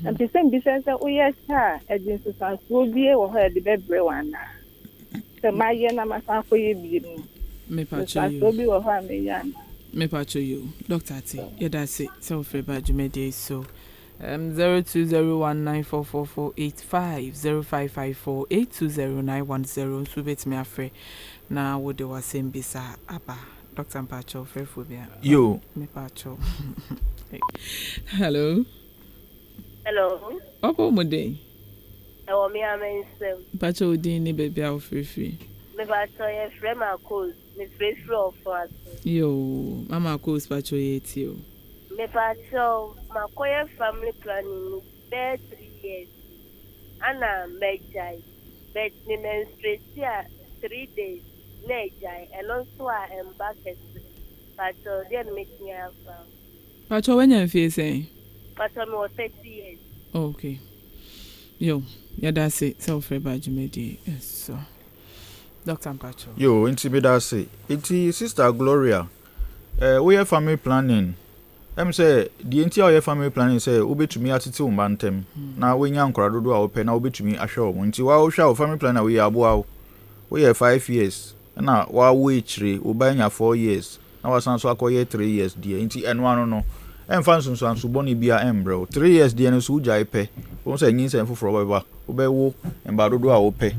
Mpɛ sɛ mbisa sɛ woyɛ kyɛ a, ɛde nsusuansoɔ bie wɔ hɔ a ɛde bɛbrɛ wo anaa? Sɛ mayɛ na masan akɔyɛ bie mu, Mepakyɛ yoo. nsusuansoɔ bi wɔ hɔ a meyɛ anaa? Mepakyɛ yoo. Doctor te yɛda ase sɛ wofrɛ ba dwumadie yi so. 0201944485, 0554820910 nso wobɛtumi afrɛ na wode w'asɛm bisa aba. Doctor, mpakyɛ frɛfoɔ bi a. Yo. Mepakyɛ. Hello. Hello. Ɔkɔ mu den? Ɛwɔ me ama nsɛm. Mpakyɛ, wo din ne baabi a wofirifiri? Mepakyɛ, yɛfrɛ me Akos. Mefirifiri ɔfo ase. Yoo, Mama Akos, pakyɛ yɛ tie o. Mepakyɛ, makɔyɛ family planning no bɛyɛ 3 years ana magyae, but me menstruate a, 3 days na agyae. Ɛno nso a ɛmba kɛse. Pakyɛ, deɛ no mɛtumi afa? Pakyɛ, wanya mfie sɛn? Pakyɛ, mewɔ 30 years. Okay, yo, yɛda ase sɛ wofrɛ ba dwumadie so. Doctor, mpakyɛ. Yo, nti meda ase. Nti Sister Gloria, woyɛ family planning, sɛ deɛ nti a woyɛ family planning sɛ wobɛtumi atete wo mma ntɛm na woanya nkwadaa dodoɔ a wopɛ na wobɛtumi ahwɛ wɔn. Nti wohwɛ a, wo family planning a woyɛ aboa wo. Woyɛ 5 years ɛna wawo akyire, wo ba anya 4 years na wasan so akɔyɛ 3 years deɛ. Nti ɛno ano no ɛmfa nsonsanso bɔne bi a ɛmbrɛ wo. 3 years deɛ no so, wogyae pɛ, wohu sɛ nyinsɛn foforɔ bɛba, wobɛwo mba dodoɔ a wopɛ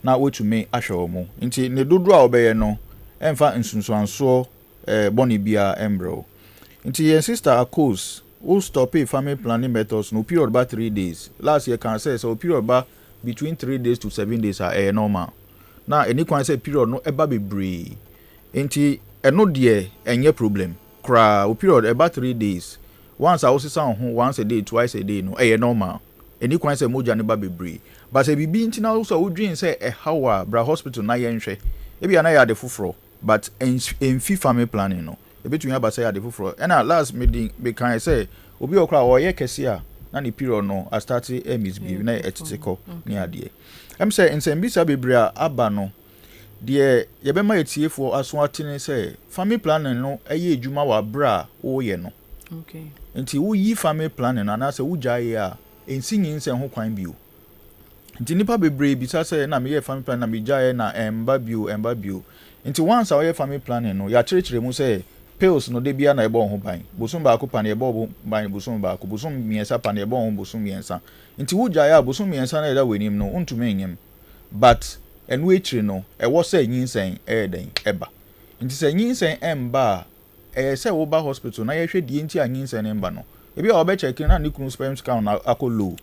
na wotumi ahwɛ wɔn. Nti ne dodoɔ a wobɛyɛ no ɛmfa nsunsuansoɔ bɔne biara ɛmbrɛ wo. Nti yɛn Sister Akos, wo stop family planning methods no, period ba 3 days. Last year kan sɛ wo period ba between 3 days to 7 days a, ɛyɛ normal na ɛni kwan sɛ period no ɛba bebree. Nti ɛno deɛ ɛnyɛ problem koraa. Wo period ɛba 3 days, once a wosesa wo ho once a day, twice a day no, ɛyɛ normal. Ɛni kwan sɛ mogya no ba bebree, but sɛ biribi nti na sɛ wodwen sɛ ɛhaw a, bra hospital na yɛnhwɛ. Ebi ana yɛ ade foforɔ, but ɛmfi family planning no. Ebetumi aba sɛ yɛ ade foforɔ. Ɛna last mede mekan sɛ obi wɔ koraa a ɔyɛ kɛse a, na ne period no astart misbehave na ɛtete kɔ ne adeɛ. Sɛ nsɛmbisa bebree a aba no deɛ, yɛbɛma etiefoɔ aso ate ne sɛ family planning no ɛyɛ adwuma wɔ abere a wɔreyɛ no. Nti woyi family planning no anaasɛ wogyae a, ɛnsi nyinsɛn ho kwan bio. Nti nipa bebree bisa sɛ, na meyɛ family planning na megyae na ɛmba bio, ɛmba bio. Nti once a wɔyɛ family planning no, yɛakyerɛkyerɛ mu sɛ pills no de bia na ɛbɔ wo ho ban. Bosom baako pa na ɛbɔ wo ho ban bosom baako, bosom 3 pa na ɛbɔ wo ho bosom 3. Nti wogyae a, bosom 3 na ɛda w'anim no wontumi nyim, but ɛno akyiri no ɛwɔ sɛ nyinsɛn ɛyɛ dɛn ɛba. Nti sɛ nyinsɛn ɛmba a, ɛyɛ sɛ woba hospital na yɛhwɛ deɛ nti a nyinsɛn no mba no. Ebi a wɔbɛkyɛke na ne kunu sperm count na akɔ low.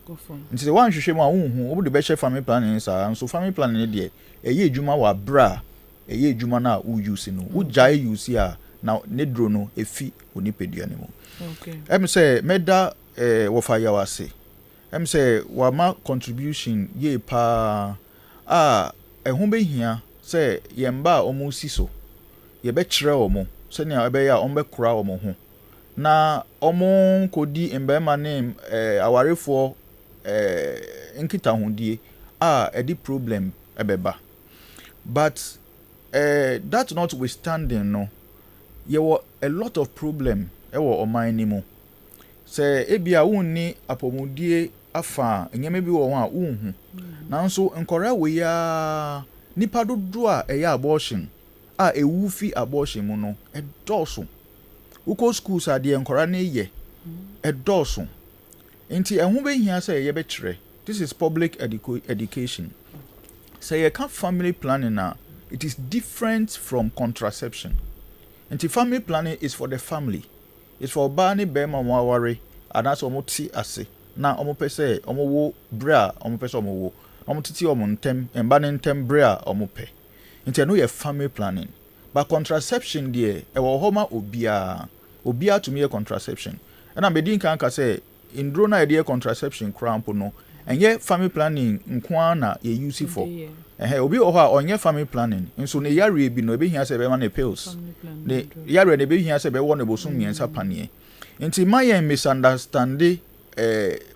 Nti sɛ woanhwehwɛ mu a, wonhu wode bɛhyɛ family planning saa. Nso family planning no deɛ, ɛyɛ adwuma wɔ aberɛ a ɛyɛ adwuma no a wo use no. Wogyae use a, na ne duro no ɛfi wo nipadua no mu. Sɛ mɛda wɔfa yaw ase, sɛ wama contribution yie paa a ɛho bɛhia sɛ yɛn ba a wɔn si so, yɛbɛkyerɛ wɔn sɛnea ɛbɛyɛ a wɔbɛkora wɔn ho. na wɔnkɔdi mmarima ne awarefoɔ nkitahodie a ɛde problem bɛba. But that notwithstanding no, yɛwɔ a lot of problem wɔ ɔman no mu. Sɛ ebia wonni apɔmudie afa a, nneɛma bi wɔ hɔ a wonhu. Nanso nkwadaa wei ara, nipa dodoɔ a ɛyɛ abortion a ɛwu fi abortion mu no, ɛdɔɔso. Wokɔ schools a, deɛ nkwadaa no yɛ ɛdɔɔso. Nti ɛho bɛhia sɛ yɛbɛkyerɛ. This is public education. Sɛ yɛka family planning a, it is different from contraception. Nti family planning is for the family. It's for ɔbaa ne barima a wɔaware anaasɛ wɔte ase na wɔpɛ sɛ wɔwo berɛ a wɔpɛ sɛ wɔwo. Na wɔtete wɔn ntɛm, mba no ntɛm berɛ a wɔpɛ. Nti ɛno yɛ family planning. But contraception deɛ, ɛwɔ hɔ ma obiara. Obiara tumi yɛ contraception. Ɛna medi nkan ka sɛ nduro no a yɛde yɛ contraception koraa mpo no, ɛnyɛ family planning nko ara na yɛ use for. Ɛhɛn, obi wɔ hɔ a ɔnyɛ family planning nso ne yareɛ bi no, ebɛhia sɛ ɛbɛma no pills. Ne yareɛ no, ebɛhia sɛ ɛbɛwɔ no bosom 3 paneɛ. Nti ma yɛn misunderstand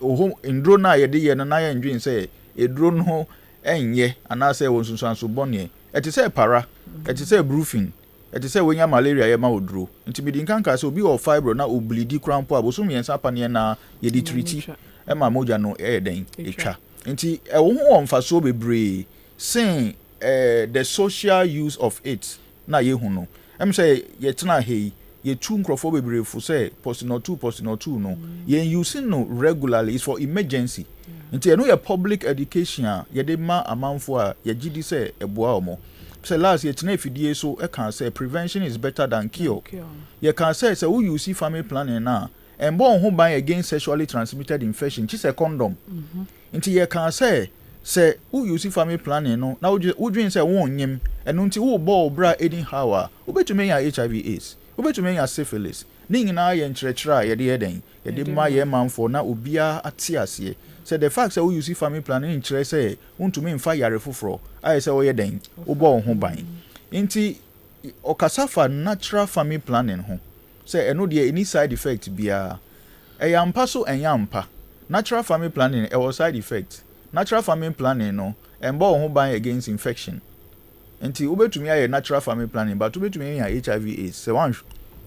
oho nduro no a yɛde yɛ no na yɛn dwen sɛ eduro no ɛnyɛ anaasɛ ɛwɔ nsunsuanso bɔneɛ. Ɛte sɛ para, ɛte sɛ brufen, ɛte sɛ wonya malaria yɛma wo duro. Nti medi nkan ka sɛ obi wɔ fibroid na obleedi koraa mpo a, bosom 3 paneɛ na yɛde treat ɛma mogya no ɛyɛ dɛn etwa. Nti ɛwɔ ho wɔ mfasoɔ bebree sen the social use of it na yɛhu no. Sɛ yɛtena ha yi, yɛtu nkurɔfoɔ bebree fo sɛ Postinor 2, Postinor 2 no, yɛn use no regularly, is for emergency. Nti ɛno yɛ public education a yɛde ma amanfoɔ a yɛgye di sɛ ɛboa wɔn. Sɛ last yɛtena afidie so ɛka sɛ prevention is better than cure. Yɛka sɛ wo use family planning na ɛmbɔ wo ho ban against sexually transmitted infection kyi sɛ condom. Nti yɛka sɛ wo use family planning no na wodwen sɛ wonyim, ɛno nti wobɔ wo bra anyhow a, wobɛtumi anya HIV AIDS, wobɛtumi anya syphilis. Ne nyinaa yɛ nkyerɛkyerɛ a yɛde yɛ dɛn, yɛde ma yɛn manfoɔ na obiara ate aseɛ sɛ the fact sɛ wo use family planning nkyerɛ sɛ wontumi mfa yare foforɔ ayɛ sɛ woyɛ dɛn, wobɔ wo ho ban. Nti ɔkasa fa natural family planning ho sɛ ɛno deɛ ɛni side effect biara. Ɛyɛ ampa so ɛnyɛ ampa? Natural family planning ɛwɔ side effect. Natural family planning no ɛmbɔ wo ho ban against infection. Nti wobɛtumi ayɛ natural family planning but wobɛtumi anya HIV AIDS sɛ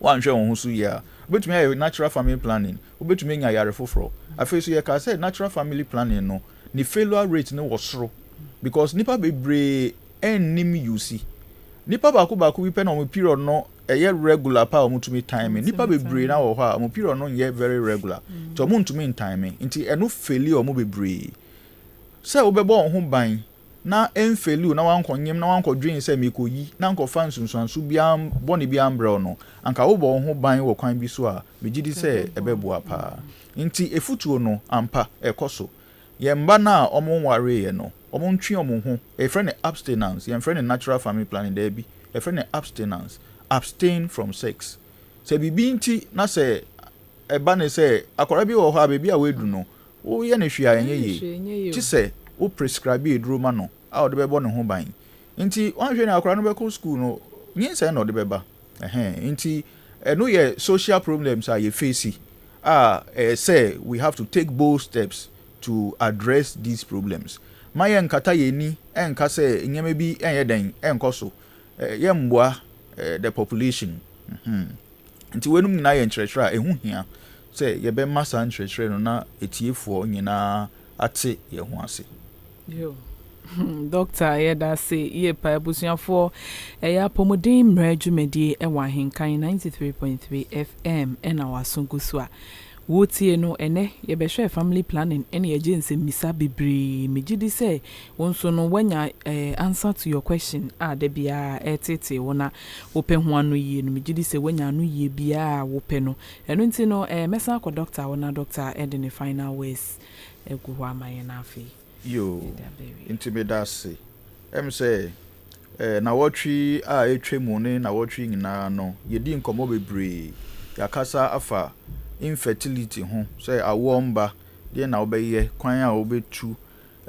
wanhwɛ wo ho so yie a. Wobɛtumi ayɛ natural family planning, wobɛtumi anya yare foforɔ. Afei so yɛka sɛ natural family planning no, ne failure rate no wɔ soro because nipa bebree ɛnnim use. Nipa baako baako bi pɛ na wɔn period no ɛyɛ regular pa a wɔn tumi time. Nipa bebree na wɔ hɔ a wɔn period no nyɛ very regular nti wɔn ntumi ntime, nti ɛno fail wɔn bebree. Sɛ wobɛbɔ wɔn ho ban na ɛmfail na wankɔnyem na wankɔdwen sɛ mekɔyi na nkɔfa nsunsuanso biara bɔne biara mbrɛw no, anka wobɔ wo ho ban wɔ kwan bi so a, megye di sɛ ɛbɛboa paa. Nti efutuo no ampa ɛkɔ so. Yɛn mba no a ɔmo nwareeɛ no, ɔmo ntwe ɔmo ho. Yɛfrɛ no abstinence, yɛmfrɛ no natural family planning, daabi, yɛfrɛ no abstinence, abstain from sex. Sɛ biribi nti na sɛ ɛba ne sɛ akwadaa bi wɔ hɔ a beebi a wadu no, woyɛ no hwee a ɛnyɛ yie, kyi sɛ wo prescribe eduro ma no a ɔde bɛbɔ ne ho ban. Nti wɔnhwɛ ne akwadaa no bɛkɔ school no, nyinsɛn na ɔde bɛba. Ɛhɛn, nti ɛno yɛ social problems a yɛ face a ɛyɛ sɛ we have to take bold steps to address these problems. Ma yɛn nkata yɛn ni ɛnka sɛ nneɛma bi ɛnyɛ dɛn ɛnkɔ so, yɛmboa the population. Nti weinom nyinaa yɛ nkyerɛkyerɛ a ɛho hia sɛ yɛbɛma saa nkyerɛkyerɛ no na etiefoɔ nyinaa ate yɛn ho ase. Yo. Doctor, yɛda ase yie pa. Abusuafoɔ, ɛyɛ apɔmuden mmerɛ dwumadie ɛwɔ Ahenkan 93.3 FM ɛna waso gu so a wotie no. Ɛnɛ yɛbɛhwɛ family planning ɛna yɛgye nsɛmmisa bebree. Megye di sɛ wo nso no woanya answer to your question a da biara ɛtetee wo na wopɛ ho ano yie no. Megye di sɛ woanya ano yie biara a wopɛ no. Ɛno nti no mɛsan akɔ doctor wo na doctor ɛde ne final words ɛgu hɔ ama yɛn afei. Yo, nti meda ase. Sɛ nawɔtwe a ɛtwa mu ne nawɔtwe nyinaa no, yɛdi nkɔmmɔ bebree. Yɛakasa afa infertility ho sɛ awoɔ mba, deɛ na wobɛyɛ, kwan a wobɛtu.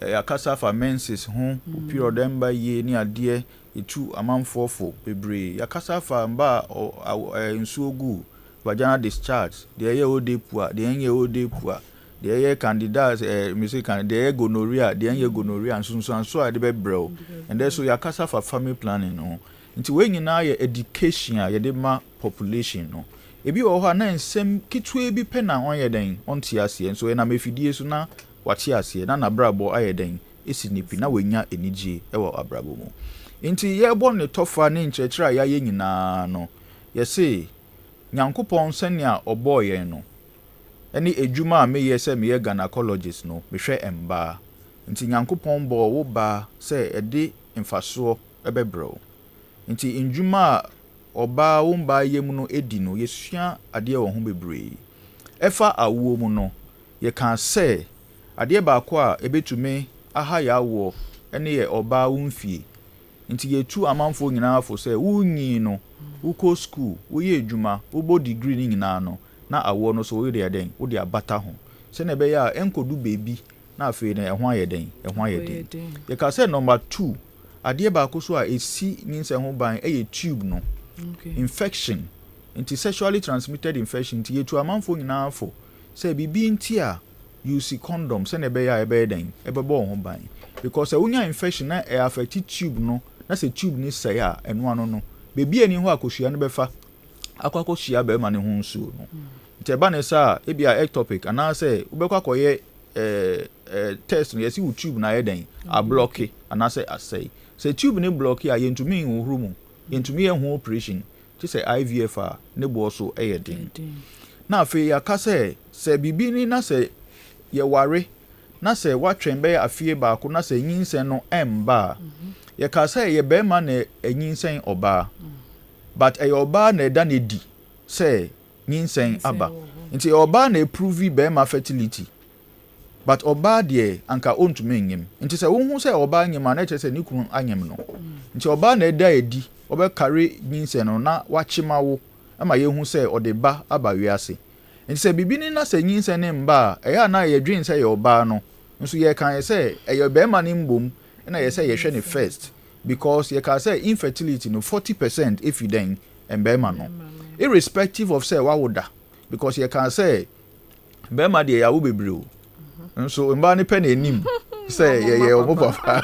Yɛakasa afa menses ho, mm. period ɛmba yie ne adeɛ, yɛtu amanfoɔ fo bebree. Yɛakasa afa mba a nsuo gu. vaginal discharge, deɛ ɛyɛ oedipua, deɛ ɛnyɛ oedipua, deɛ ɛyɛ candida, mese can, deɛ ɛyɛ gonorrhea, deɛ ɛnyɛ gonorrhea, nsunsuansoɔ a ɛde bɛbrɛ wo. Ɛndɛ so yɛakasa fa family planning no ho. Nti wei nyinaa yɛ education a yɛde ma population no. Ebi wɔ hɔ a na nsɛm ketewa bi pɛ na ɔnyɛ dɛn, ɔnte aseɛ, nso ɛnam afidie so na wate aseɛ na n'abrabɔ ayɛ dɛn, esi ne pi na wanya anigye wɔ abrabɔ mu. Nti yɛrebɔ ne tɔfa ne nkyerɛkyerɛ a yɛayɛ nyinaa no, yɛse Nyankopɔn sɛnea ɔbɔɔ yɛn no, ɛne adwuma a meyɛ sɛ meyɛ gynecologist no, mehwɛ mmaa. Nti Nyankopɔn bɔɔ wo baa sɛ ɛde mfasoɔ bɛbrɛ wo. Nti ndwuma a ɔbaa wo mbaa yam no edi no, yɛsua adeɛ wɔ ho bebree. Ɛfa awoɔ mu no, yɛka sɛ adeɛ baako a ɛbɛtumi aha yɛ awoɔ ɛne yɛ ɔbaa wo mfie. Nti yɛtu amanfoɔ nyinaa fo sɛ wonyi no, wokɔ school, woyɛ adwuma, wobɔ degree no nyinaa no, na awoɔ no so wode yɛ dɛn, wode abata ho sɛnea ɛbɛyɛ a ɛnkɔdu baabi na afei no ɛho ayɛ dɛn, ɛho ayɛ den. Yɛka sɛ number two, adeɛ baako so a ɛsi nyinsɛn ho ban ɛyɛ tube no infection. Nti sexually transmitted infection, nti yɛtu amanfoɔ nyinaa fo sɛ biribi nti a use condom sɛnea ɛbɛyɛ a ɛbɛyɛ dɛn, ɛbɛbɔ wɔn ho ban, because sɛ wonya infection na ɛyɛ affect tube no, na sɛ tube no sɛe a, ɛno ano no beebi a ɛni hɔ a akosua no bɛfa akɔ akɔhyia bɛrima ne ho nsuo no. Nti ɛba ne sa a, ebi a ectopic anaasɛ wobɛkɔ akɔyɛ test no, yɛsi wo tube na ayɛ dɛn, ablock anaasɛ asɛe. Sɛ tube ne block a, yɛntumi nhohoro mu, yɛntumi yɛ ho operation te sɛ IVF a ne boɔ so yɛ den. Na afei yɛaka sɛ biribi ni na sɛ yɛware na sɛ woatwɛn bɛyɛ afie baako na sɛ nyinsɛn no ɛmba a, yɛka sɛ ɛyɛ bɛrima na ɛnyinsɛn ɔbaa, but ɛyɛ ɔbaa na ɛda ne di sɛ nyinsɛn aba. Nti ɔbaa na ɛprove bɛrima fertility, but ɔbaa deɛ anka ɔntumi nyim. Nti sɛ wohu sɛ ɔbaa nyim a, na ɛkyerɛ sɛ ne kunu anyim no. Nti ɔbaa na ɛda adi, ɔbɛkare nyinsɛn no na wakyema wo ama yɛhu sɛ ɔde ba aba wiase. Nti sɛ biribi ni na sɛ nyinsɛn ne mba a, ɛyɛ a na yɛdwen sɛ ɛyɛ ɔbaa no, nso yɛka yɛ sɛ ɛyɛ bɛrima ne mbom ɛna yɛ sɛ yɛhwɛ ne first, because yɛka sɛ infertility no 40% efi dɛn, mbɛrima no, irrespective of sɛ wawo da, because yɛka sɛ bɛrima deɛ yɛawo bebree o, nso mbaa no pɛ na anim sɛ yɛyɛ ɔmo papa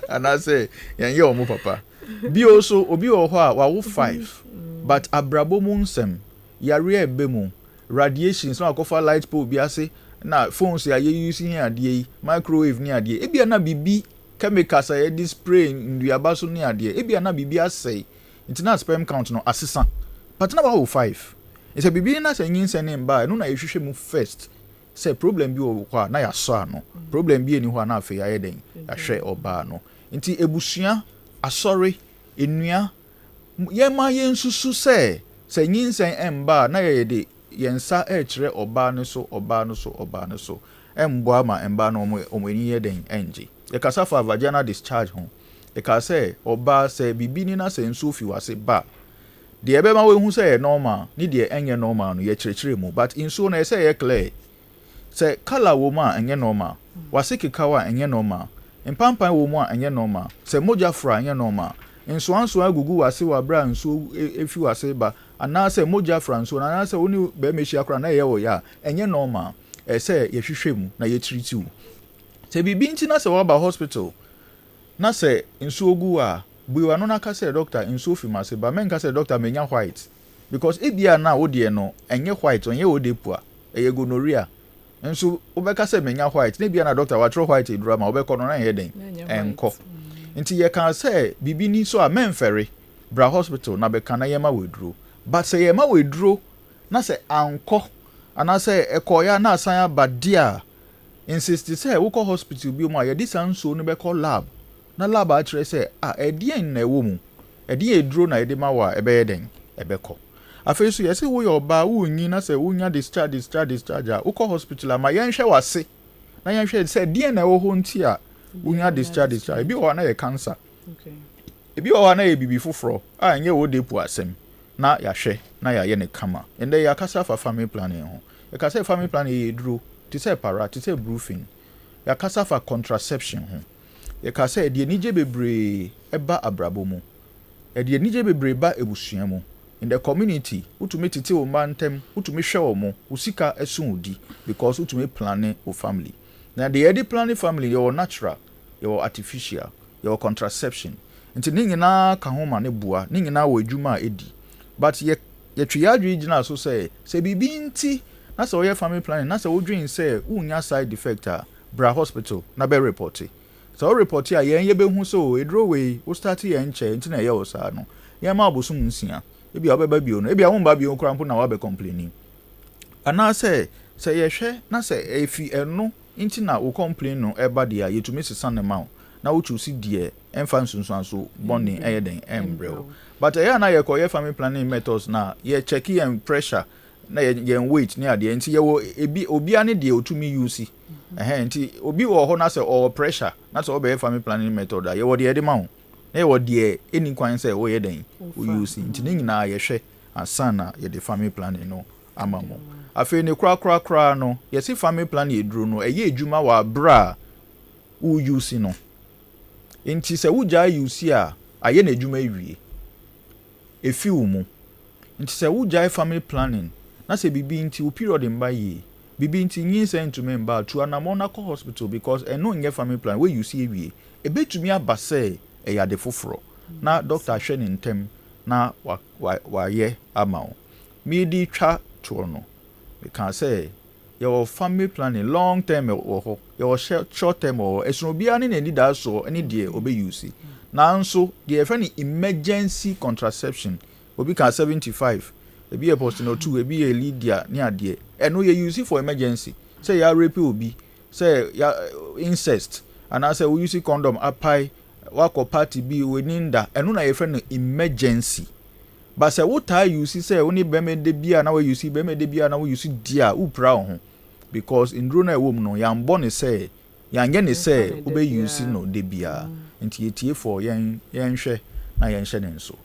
anaasɛ yɛnyɛ ɔmo papa. Bio so, obi wɔ hɔ a wawo five, but abrabɔ mu nsɛm, yareɛ ɛbɛ mu, radiations na akɔfa light pole bi ase na phones a yɛ use ne adeɛ yi, microwave ne adeɛ, ebia na biribi chemicals a yɛde spray nduaba so ne adeɛ, ebia na biribi asɛe, nti na sperm count no asesa, but na wawo five. Sɛ biribi na sɛ nyinsɛn ne mba a, ɛno na yɛhwehwɛ mu first sɛ problem bi wɔ hɔ a na yɛasɔ ano. Problem bi ɛni hɔ a, na afei yɛayɛ dɛn, yɛahwɛ ɔbaa no. Nti ebusua, asɔre, nnua, yɛma yɛnsusu sɛ nyinsɛn ɛmba a, na yɛyɛ de yɛn nsa ɛrekyerɛ ɔbaa no so, ɔbaa no so, ɔbaa no so, ɛmboa ma mbaa no wɔn ani yɛ dɛn, ɛngye. Yɛkasa fa vaginal discharge ho, yɛka sɛ ɔbaa sɛ biribi ni na sɛ nsuo fi wase ba, deɛ ɛbɛma wɔn ehu sɛ ɛyɛ normal ne deɛ ɛnyɛ normal no, yɛkyerɛkyerɛ mu. But nsuo no ɛsɛ ɛyɛ clear. Sɛ colour wɔ mu a, ɛnyɛ normal. Wase kekaw a, ɛnyɛ normal. Mpampan wɔ mu a, ɛnyɛ normal. Sɛ mogya fura a, ɛnyɛ normal. Nsoansoa agugu wase wɔ abere a nsuo efi wase ba, anaasɛ mogya fra nsuo no, anaasɛ wo ne bɛrima ahyia koraa na ɛyɛ wɔ yɛ a, ɛnyɛ normal. Ɛsɛ yɛhwehwɛ mu na yɛtreat wo. Sɛ biribi nti na sɛ waba hospital na sɛ nsuo gu a, bue w'ano na ka sɛ, "Doctor, nsuo fi m'ase ba." Mɛnka sɛ, "Doctor, menya white," because ebia na wo deɛ no ɛnyɛ white, ɔnyɛ oedipua, ɛyɛ gonorrhea. Nso wobɛka sɛ menya white, na ebia na doctor watwerɛ white aduru ama wobɛkɔ no na ɛnyɛ den, ɛnkɔ. Nti yɛka sɛ biribi ni so a, mɛmfɛre, bra hospital na bɛka na yɛma wɔ aduro. But sɛ yɛma wɔ aduro na sɛ ankɔ anaasɛ ɛkɔɔyɛ na asan aba di a, insist sɛ wokɔ hospital bi mu a yɛde saa nsuo no bɛkɔ lab na lab akyerɛ sɛ a ɛdeɛn na ɛwɔ mu, ɛdeɛn aduro na yɛde ma wɔ a ɛbɛyɛ den, ɛbɛkɔ. Afei so yɛsɛ woyɛ ɔbaa, wonyi na sɛ wonya discharge, discharge, discharge a, wokɔ hospital a, ma yɛnhwɛ w'ase na yɛnhwɛ sɛ deɛn na ɛwɔ hɔ nti a wonya discharge, discharge. Ebi wɔ hɔ a na yɛ cancer, ebi wɔ hɔ a na yɛ biribi foforɔ a ɛnyɛ wɔ depo asɛm, na yɛahwɛ na yɛayɛ ne kama. Ndɛ yɛakasa afa family planning ho. Yɛka sɛ family planning yɛ duro te sɛ para, te sɛ brufen. Yɛakasa fa contraception ho. Yɛka sɛ ɛde anigye bebree ɛba abrabɔ mu, ɛde anigye bebree ba abusua mu. In the community, wotumi tete wo mma ntɛm, wotumi hwɛ wɔn, wo sika so wo di because wotumi plane wo family. Na deɛ yɛde plane family, yɛwɔ natural, yɛwɔ artificial, yɛwɔ contraception. Nti ne nyinaa ka ho ma ne boa, ne nyinaa wɔ adwuma a ɛdi. But yɛ yɛtwe yɛn adwene gyina so sɛ, sɛ biribi nti na sɛ woyɛ family planning na sɛ wodwen sɛ wonnya side effect a, bra hospital na bɛ report. Sɛ wo report a, yɛn yɛbɛhu sɛ o, eduro wei wo start yɛ nkyɛ nti na ɛyɛ wo saa no. Yɛmma wo bosom nsia, ebia wobɛba bio no, ebia womba bio koraa mpo na woabɛ complaini. Anaasɛ sɛ yɛhwɛ na sɛ efi ɛno nti na wo complain no ɛba deɛ a, yɛtumi sesa no ma wo na wo choose deɛ ɛmfa nsunsuanso bɔne ɛyɛ dɛn ɛmbrɛ wo. But ɛyɛ a na yɛkɔyɛ family planning methods no a, yɛ check yɛn pressure na yɛ yɛn weight ne adeɛ nti yɛwɔ ebi obia ne deɛ otumi use. Ɛhɛn nti obi wɔ hɔ na sɛ ɔwɔ pressure na sɛ ɔbɛyɛ family planning method a, yɛwɔ deɛ yɛde ma wo na yɛwɔ deɛ ɛni kwan sɛ woyɛ dɛn wo use. Nti ne nyinaa yɛhwɛ ansa na yɛde family planning no ama mo. Afei ne korakora koraa no, yɛse family planning aduro no ɛyɛ adwuma wɔ aberɛ a wo use no. Nti sɛ wogyae use a, ayɛ n'adwuma awie. Efi wo mu. Nti sɛ wogyae family planning na sɛ biribi nti wo period mba yie, biribi nti nyinsɛn ntumi mba a, tu anamɔn na kɔ hospital because ɛno nyɛ family planning, wo use awie. Ebetumi aba sɛ ɛyɛ ade foforɔ na doctor ahwɛ no ntɛm na wa wa wayɛ ama wo. Mede twa toɔ no, mekaa sɛ yɛwɔ family planning long term wɔ hɔ, yɛwɔ short term wɔ hɔ. Ɛsono obiara ne n'anidasoɔ ne deɛ ɔbɛ use. Nanso deɛ yɛfrɛ no emergency contraception, obi ka 75, ebi yɛ Postinor 2, ebi yɛ Lydia ne adeɛ. Ɛno yɛ use for emergency. Sɛ yɛ rape obi, sɛ ya incest, anaasɛ wo use condom apae, wakɔ party bi w'ani nda, ɛno na yɛfrɛ no emergency. But sɛ wotaa use sɛ wo ne bɛrima da bi a na wo use bɛrima da bi a na wo use di a, wopira wo ho because nduro no a ɛwɔ mu no yɛambɔ ne sɛ yɛanyɛ ne sɛ wobɛ use no da biara. Nti yɛtiefoɔ yɛn yɛnhwɛ na yɛnhyɛ ne nso.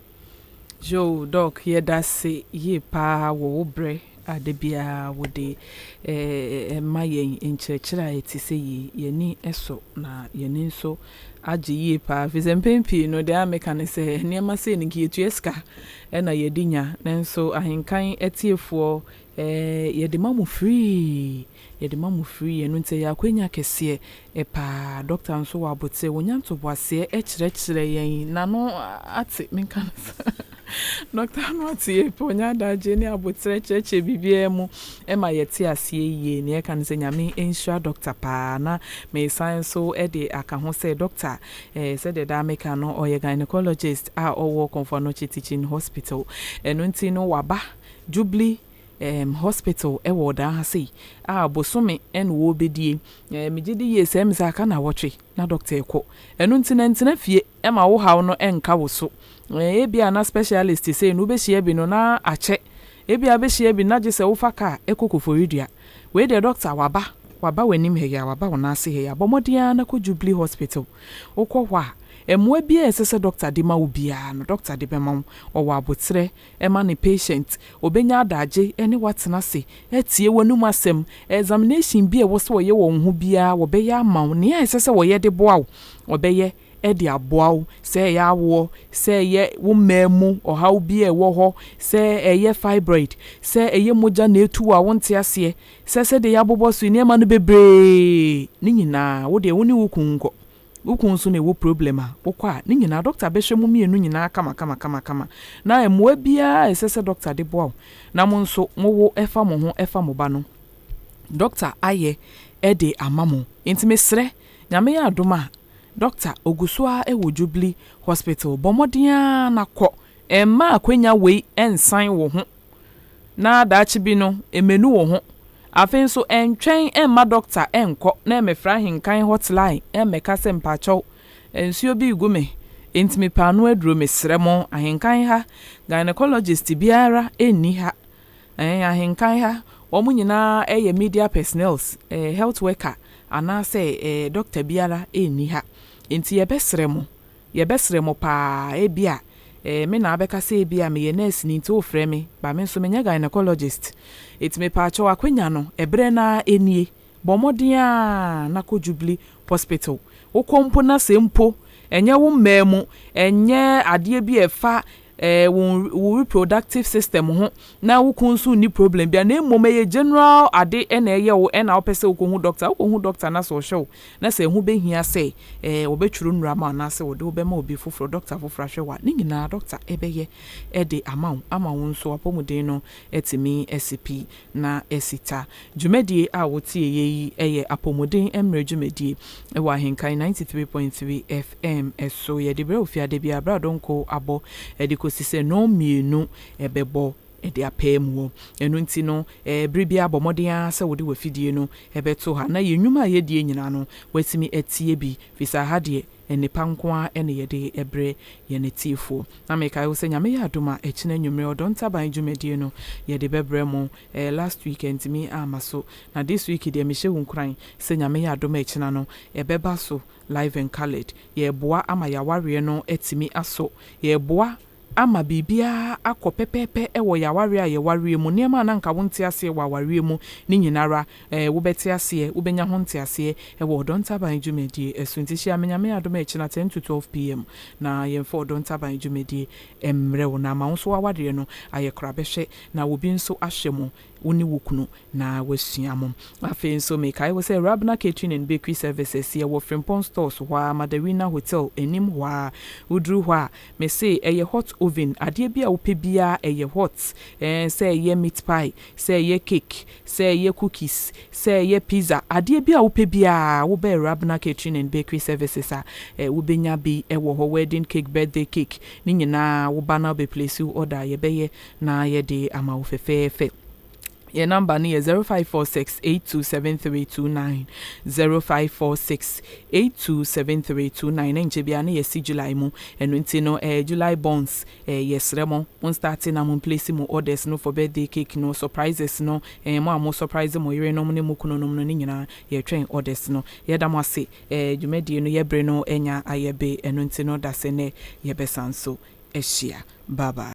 Yo Doc, yɛda ase yie paa wɔ wo berɛ a da biara wode ma yɛn nkyerɛkyerɛ a ɛte sɛ yi. Yɛni sɔ na yɛni nso agye yie paa. Firi sɛ mpɛn pii no deɛ a meka ne sɛ nneɛma sei no nka yɛtua sika ɛna yɛde nya. Nanso Ahenkan atiefoɔ yɛde ma mo free. Yɛde ma mo free ɛno nti ɛyɛ akwanya kɛseɛ paa. Doctor nso wɔ abotire, wonya ntoboaseɛ kyerɛkyerɛ yɛn n'ano ate menka no saa. Doctor ano ate yie paa, onya adagye ne abotire kyerɛkyerɛ biribiara mu ma yɛte aseɛ yie. Nea ɛka ne sɛ Nyame nhyira doctor paa na mesan nso de aka ho sɛ doctor sɛdeɛ daa meka no ɔyɛ gynecologist a ɔwɔ Komfo Anokye Teaching Hospital. Ɛno nti no waba Jubilee Hospital wɔ ɔdaa ha sei a bosome ɛna wɔrebɛdie. Megye di yie sɛ ɛmi sɛ aka nnawɔtwe na doctor ɛkɔ. Ɛno nti na ntena fie ma wo haw no nka wo so. Ebia na specialist sei no wobɛhyia bi no na akyɛ. Ebia wobɛhyia bi na gye sɛ wofa car ɛkɔ Koforidua. Wei deɛ doctor waba, waba w'anim ha yi a, waba wo nan ase ha yi a, bɔ mmɔden ara na kɔ Jubilee Hospital. Wokɔ hɔ a, mmoa biara a ɛsɛ sɛ doctor de ma wo biara no, doctor de bɛma wo. Ɔwɔ abotrɛ ma ne patient. Obɛnya adagye ne watena ase atie w'anum asɛm. Examination bi a ɛwɔ sɛ wɔyɛ wɔ wo ho biara wɔbɛyɛ ama wo. Nea ɛsɛ sɛ wɔyɛ de boa wo, wɔbɛyɛ de aboa wo. Sɛ ɛyɛ awoɔ, sɛ ɛyɛ wo mmaa mu ɔhaw bi a ɛwɔ hɔ, sɛ ɛyɛ fibroid, sɛ ɛyɛ mogya na etu a wonte aseɛ, sɛ sɛdeɛ yɛabobɔ so nneɛma no bebree ne nyinaa wo deɛ wo ne wo kun nkɔ. Wo kun nso na ɛwɔ problem a wokɔ a ne nyinaa doctor bɛhwɛ mu mmienu nyinaa kama kama kama kama na mmoa biara a ɛsɛ sɛ doctor de boa wo na mo nso mowo ɛfa mo ho ɛfa mo ba no doctor ayɛ ɛde ama mo. Nti mesrɛ Nyame yɛ adom a doctor ogu so ara wɔ Jubilee Hospital. Bɔ mmɔden ara na kɔ. Mma akwanya wei nsan wo ho na daakye bi no mmenu wo ho. Afei nso ntwɛn mma doctor nkɔ na mmɛfrɛ Ahenkan hotline mmɛka sɛ mpakyɛw nsuo bi regu me nti mepɛ ano aduro. Mesrɛ mo Ahenkan ha gynecologist biara nni ha. Ahenkan ha wɔn nyinaa yɛ media personnels, health worker anaasɛ doctor biara nni ha. Nti yɛbɛsrɛ mo, yɛbɛsrɛ mo paa ebia me na abɛka sɛ ebia meyɛ nurse ni nti wofrɛ me ba me nso menyɛ gynecologist. Eti mepaakyɛw akwanya no ɛberɛ naa nie. Bɔ mmɔden a na kɔ Jubilee Hospital. Wokɔ mpo na sɛ mpo ɛnyɛ wo mmaa mu, ɛnyɛ adeɛ bi a ɛfa wo wo reproductive system ho na wo kun nso nni problem bia, na mmom ɛyɛ general ade ɛna ɛyɛ wo ɛna wopɛ sɛ wokɔhu doctor, wokɔhu doctor na sɛ ɔhwɛ wo na sɛ ɛho bɛhia sɛ wɔbɛtwerɛ nnura ma anaasɛ wɔde wobɛma obi foforɔ, doctor foforɔ ahwɛ wo a, ne nyinaa doctor ɛbɛyɛ ɛde ama wo, ama wo nso apɔmuden no ɛtumi asi pi na asi ta. Dwumadie a wotie yɛ yi ɛyɛ Apɔmuden Mmerɛ dwumadie ɛwɔ Ahenkan 93.3 FM ɛso. Yɛde berɛ ofiade bi aberɛ adɔnko abɔ ɛde kɔsi sɛ 2:00 ɛbɛbɔ ɛde apɛɛ mu hɔ. Ɛno nti no, bere bi abɔ mmɔden ara sɛ wode w'afidie no ɛbɛto ha na yɛn nnwuma a yɛdie nyinaa no watumi atie bi, firi sɛ ha deɛ nnipa nko ara ɛna yɛde ɛbrɛ yɛn atiefoɔ. Na mekae wo sɛ Nyame yɛ adom a, ɛkyena anwummerɛ Ɔdɔ Ntaban dwumadie no yɛde bɛbrɛ mo. Last week ntumi ama so, na this week deɛ mehyɛ wo nkuran sɛ Nyame yɛ adom a, ɛkyena no ɛbɛba so live and coloured. Yɛreboa ama yɛawareɛ no atumi asɔ, yɛreboa ama biribiara akɔ pɛpɛɛpɛ wɔ yɛawareɛ a yɛwareɛ mu. Nneɛma a na nka wonte aseɛ wɔ awareɛ mu ne nyinara, wobɛte aseɛ, wobɛnya ho nte aseɛ ɛwɔ Ɔdɔ Ntaban dwumadie ɛso. Nti hyia me Nyame adom a ɛkyena 10 to 12 pm na yɛmfa Ɔdɔ Ntaban dwumadie mmerɛ wo, na ama wo nso wawareɛ no ayɛ korabɛhwɛ na obi nso ahyɛ mo, wo ne wo kunu, na wasua mo. Afei nso mekae wo sɛ Rabna Catering and Bakery Services, yɛwɔ Frimpong Stores hɔ a, Madarina Hotel anim hɔ a. Woduru hɔ a, mese ɛyɛ hot oven, adeɛ bi a wopɛ biara ɛyɛ hot, sɛ ɛyɛ meat pie, sɛ ɛyɛ cake, sɛ ɛyɛ cookies, sɛ ɛyɛ pizza, adeɛ bi a wopɛ biara, wobɛɛ Rabna Catering and Bakery Services a, wobɛnya bi ɛwɔ hɔ. Wedding cake, birthday cake ne nyinaa, woba na wobɛplace wo order, yɛbɛyɛ na yɛde ama wo fɛfɛɛfɛ. Yɛ number no yɛ 0546 827329, 0546 827329. Na nkyɛ bia ne yɛsi July mu, ɛno nti no July bonds, yɛsrɛ mo, mo start na mo place mo orders no for birthday cake no, surprises no, mo a mo surprise mo yerenom ne mo kununom no, ne nyinaa yɛtwɛn orders no. Yɛda mo ase. Dwumadie no yɛbere no anya ayɛ be, ɛno nti no da sɛ nɛ yɛbɛsan so ahyia. Bye bye.